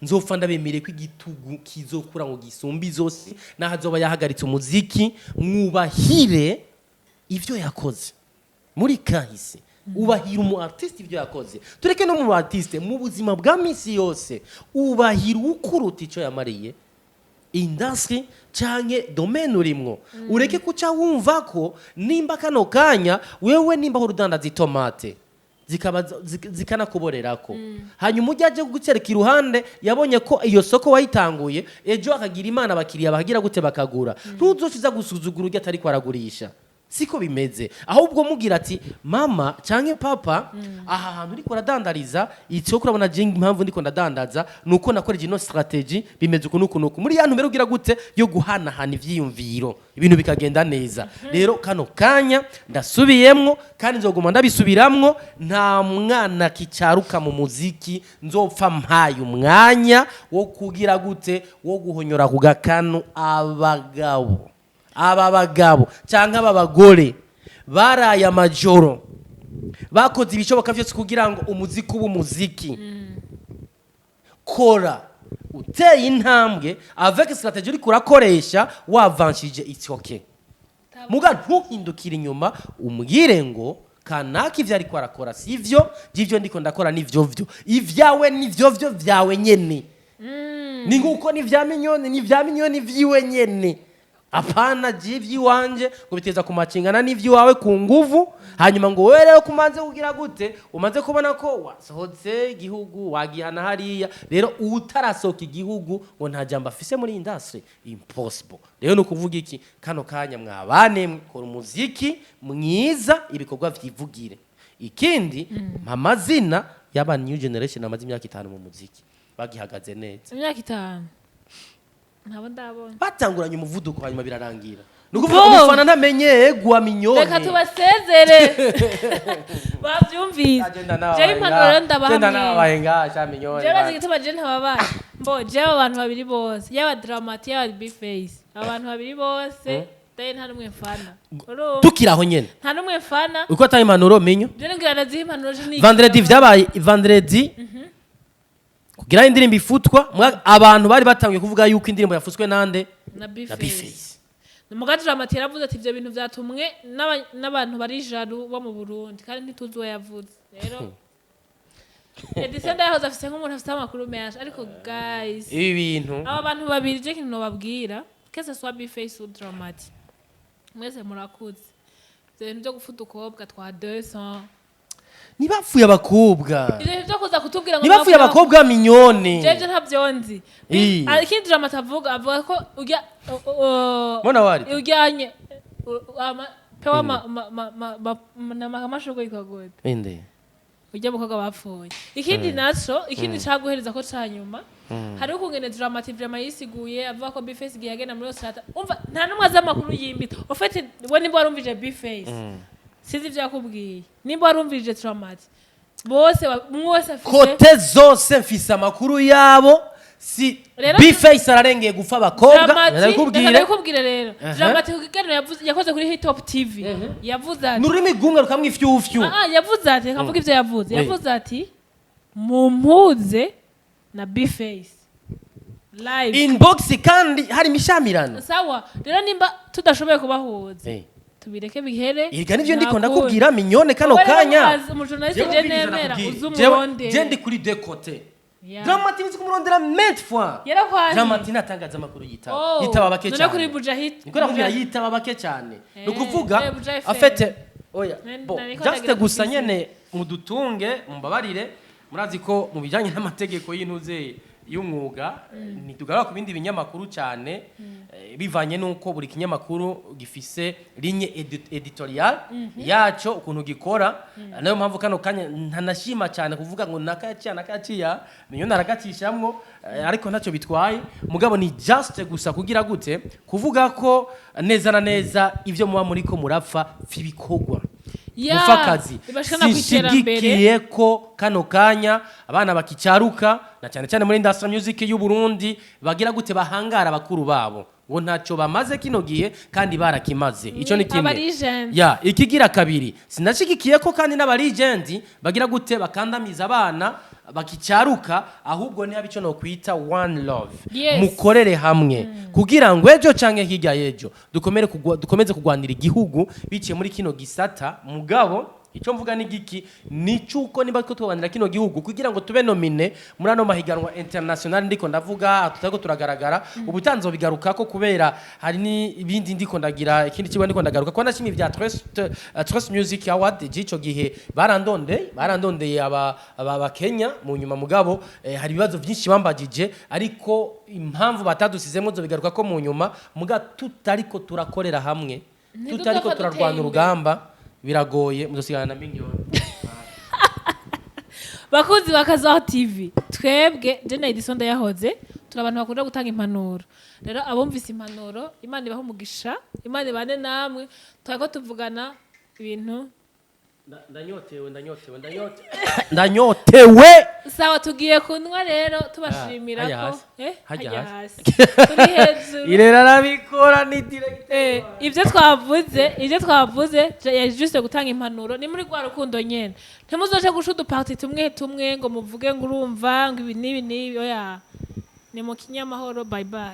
S1: nzopfa ndabemereye ko igitugu kizokura ngo gisumbe izosi naho azoba yahagaritse umuziki. Mwubahire ivyo yakoze muri kahise, ubahira umu artiste ivyo yakoze. Tureke no mu artiste, mu buzima bwa misi yose ubahira ukuruta ico yamariye industry canke domaine urimwo. Ureke kuca wumva ko nimba kano kanya wewe nimba aho urudandaza itomate zikaba zikanakuborerako, hanyuma ujya aje kugucereka iruhande, yabonye ko iyo soko wayitanguye ejo, akagira Imana abakiriya bahagira gute bakagura, ntuzoca uza gusuzugura ujya atariko aragurisha. Siko bimeze. Ahubwo mugira ati: "Mama canke papa, aha hantu uriko uradandariza isoko, urabona je impamvu ndiko ndadandaza nuko nakoreje ino strategy, bimeze uku nuku nuku." Muri ya ntumbero ugira gute yo guhanahana ivyiyumviro, ibintu bikagenda neza. Rero kano kanya ndasubiyemwo kandi nzoguma ndabisubiramwo: nta mwana kicaruka mu muziki nzopfa mpaye umwanya wo kugira gute, wo guhonyora ku gakanu. Abagabo, aba bagabo cyangwa aba bagore baraye amajoro, bakoze ibishoboka byose kugira ngo umuziki ube umuziki. Kora uteye intambwe avec stratégie uriko urakoresha, wavanshije, it's okay. Muga ntuhindukire inyuma umbwire ngo kanaka ivyo ariko arakora sivyo, by'ivyo ndiko ndakora nivyo vyo. Ivyawe nivyo vyo vyawe nyene, ni nkuko ni vya Mignonne, ni vya Mignonne vyiwe nyene. Apana jivy'iwanje ngo biteza kumacingana n'ivy'iwawe ku nguvu. Hanyuma ngo wowe rero kumanze kugira gute, umaze kubona ko wasohotse igihugu, wagihana hariya. Rero utarasohoka igihugu ngo nta jambo afise muri industry, impossible. Rero ni ukuvuga iki? Kano kanya mwabane, kora umuziki mwiza, ibikorwa vyivugire. Ikindi, mpa amazina y'aba new generation amaze imyaka 5 mu muziki bagihagaze neza.
S2: Imyaka 5 ntabo ndabona.
S1: Batanguranye umuvuduko, hanyuma birarangira. Ni ukuvuga
S2: Bo!
S1: umufana ntamenyegwa, Mignonne.
S2: Reka tubasezere, bavyumvise. Jewe impanuro rero ndabaha
S1: Genda
S2: mwese.
S1: nabaye ngasha, Mignonne.
S2: Jewe bazi igituma je ntababaye mbo. Jewe abantu babiri bose, yaba Drama-T, yaba B-Face, abantu babiri bose daye nta n'umwe mfana. Urumva?
S1: Tukiri aho nyene.
S2: Nta n'umwe mfana.
S1: Uko atari impanuro, Minyo.
S2: Je ngira ndaziha impanuro je ni
S1: Vendredi vyabaye, vendredi kugira indirimbo ifutwa, abantu bari batangiye kuvuga yuko indirimbo yafutswe nande?
S2: Na
S1: Na
S2: B-Face.
S1: B-Face.
S2: Muga Drama-T yaravuze ati ivyo bintu vyatumwe n'abantu bari jaloux bo mu Burundi, kandi ntituzi uwo yavuze. Rero Edison ndayahoze afise nk'umuntu afise amakuru menshi, ariko guys,
S1: Ibi bintu
S2: aba bantu babiri, je kintu nobabwira, que ce soit B-Face ou Drama-T, mwese murakuze. Ivyo bintu vyo gufuta ukobwa twa 200,
S1: Ntibapfuye abakobwa.
S2: Ivyo bintu vyo kuza kutubwira ngo
S1: Ntibapfuye abakobwa, Mignonne.
S2: Jeje ntabyo nzi. Ikindi Drama-T avuga, avuga ko urya
S1: Mbona wari
S2: ujyanye pewa amashurwe yitwa gute?
S1: Inde?
S2: Ujya mukobwa bapfuye. Ikindi naco, ikindi caguhereza ko ca nyuma, hariho ukungene Drama-T vraiment yisiguye avuga ko B-Face igihe yagenda muri Australia, umva, nta n'umwe azi amakuru yimbitse. Ufite we, nimba warumvije B-Face, sinzi ivyo yakubwiye, nimba warumvije Drama-T, bose umwe wese afise
S1: Côté zose mfise amakuru yabo, si
S2: Rero-
S1: B-Face ararengeye gupfa abakobwa.
S2: Drama-T, reka
S1: Ndabikubwire.
S2: ndabikubwire rero. Drama-T ku kiganiro yakoze kuri Hitop TV yavuze ati
S1: Ni ururimi rwumwe rukamwa ifyufyu.
S2: Ah, yavuze ati, reka mvuge ivyo yavuze.
S1: Oui.
S2: Yavuze ati mumpuze na B-Face live.
S1: Inbox, kandi hari imishamirano.
S2: Sawa, rero nimba tudashoboye kubahuza, tubireke bihere.
S1: Erega nivyo ndiko
S2: Nta
S1: ndakubwira, Mignonne, kano
S2: Wowe rero
S1: kanya.
S2: Umujournaliste
S1: Jewe
S2: je
S1: ubwiriza
S2: nemera
S1: nakubwira.
S2: uze umurondere.
S1: Je ndi kuri deux côtés.
S2: Yeah.
S1: Drama-T nzi kumurondera maintes fois.
S2: Yarakwanye.
S1: Drama-T ntatangaza amakuru yitaba.
S2: Oh,
S1: Yitaba bake
S2: none
S1: cyane.
S2: kuri Bujahid.
S1: Niko nakubwira, yitaba bake cyane. Ni ukuvuga
S2: Buja FM.
S1: afete oya bo
S2: nariko
S1: just
S2: ndagira
S1: gusa
S2: kubisi.
S1: nyene mudutunge, mumbabarire. Murazi ko mu bijanye n'amategeko y'intuze y'umwuga ntitugaruka ku bindi binyamakuru cyane, bivanye n'uko buri kinyamakuru gifise ligne editorial yaco ukuntu gikora. Nayo mpamvu kano kanya ntanashima cyane kuvuga ngo nakayaciya nakayaciya niyo naragacishamwo, ariko ntacyo bitwaye. Mugabo ni just gusa kugira gute, kuvuga ko neza na neza ivyo muba muriko murapfa vy'ibikorwa
S2: Ya,
S1: mufa akazi.
S2: bibashikana ku iterambere.
S1: Sishigikiye ko kano kanya abana bakicaruka, na cyane cyane muri industry music y'u Burundi, bagira gute, bahangara bakuru babo ngo ntacyo bamaze kino gihe kandi barakimaze. Ico ni kimwe.
S2: Aba legend.
S1: Ya, ikigira kabiri, sinashigikiye ko kandi n'aba legend bagira gute, bakandamiza abana bakicaruka. Ahubwo ni ico no kwita one love. Mukorere hamwe kugira ngo ejo canke hirya y'ejo dukomere dukomeze kugwanira igihugu biciye muri kino gisata. Mugabo icyo mvuga ni giki? Ni cyuko niba two tubanira kino gihugu kugira ngo tube nominé muri ano mahiganwa international ndiko ndavuga, tutariko turagaragara ubutanzo bigaruka ko kubera hari n'ibindi ndiko ndagira, ikindi kigo ndiko ndagaruka ko nashimye ibya Trust Music Award gico gihe barandondeye aba Kenya mu nyuma. Mugabo hari ibibazo byinshi bambagije, ariko impamvu batadusizemo zo bigaruka ko mu nyuma. Muga tutariko turakorera hamwe, tutariko
S2: Ntiduzopfa
S1: turarwana
S2: duteye imbere.
S1: urugamba, biragoye, muzosigana na miliyoni.
S2: Bakunzi ba Kazaho TV, twebwe je na Edison Ndayahoze turi abantu bakunda gutanga impanuro. Rero abumvise impanuro, Imana ibahe umugisha, Imana ibane namwe. Twariko tuvugana ibintu.
S1: Ndanyotewe, ndanyotewe, ndanyotewe, ndanyotewe.
S2: Sawa, tugiye kunywa rero, tubashimira
S1: Hajya
S2: ko
S1: hasi. Hajya
S2: hajya
S1: hasi.
S2: hasi, turi hejuru.
S1: Irera arabikora, ni direct.
S2: Ibyo twavuze juste gutanga impanuro, ni muri rwa rukundo nyene. Ntimuzoje gusha uduparti tumwe tumwe ngo muvuge ngo urumva ngo ibi n'ibi n'ibi. Oya, ni mu kinyamahoro. Bye bye.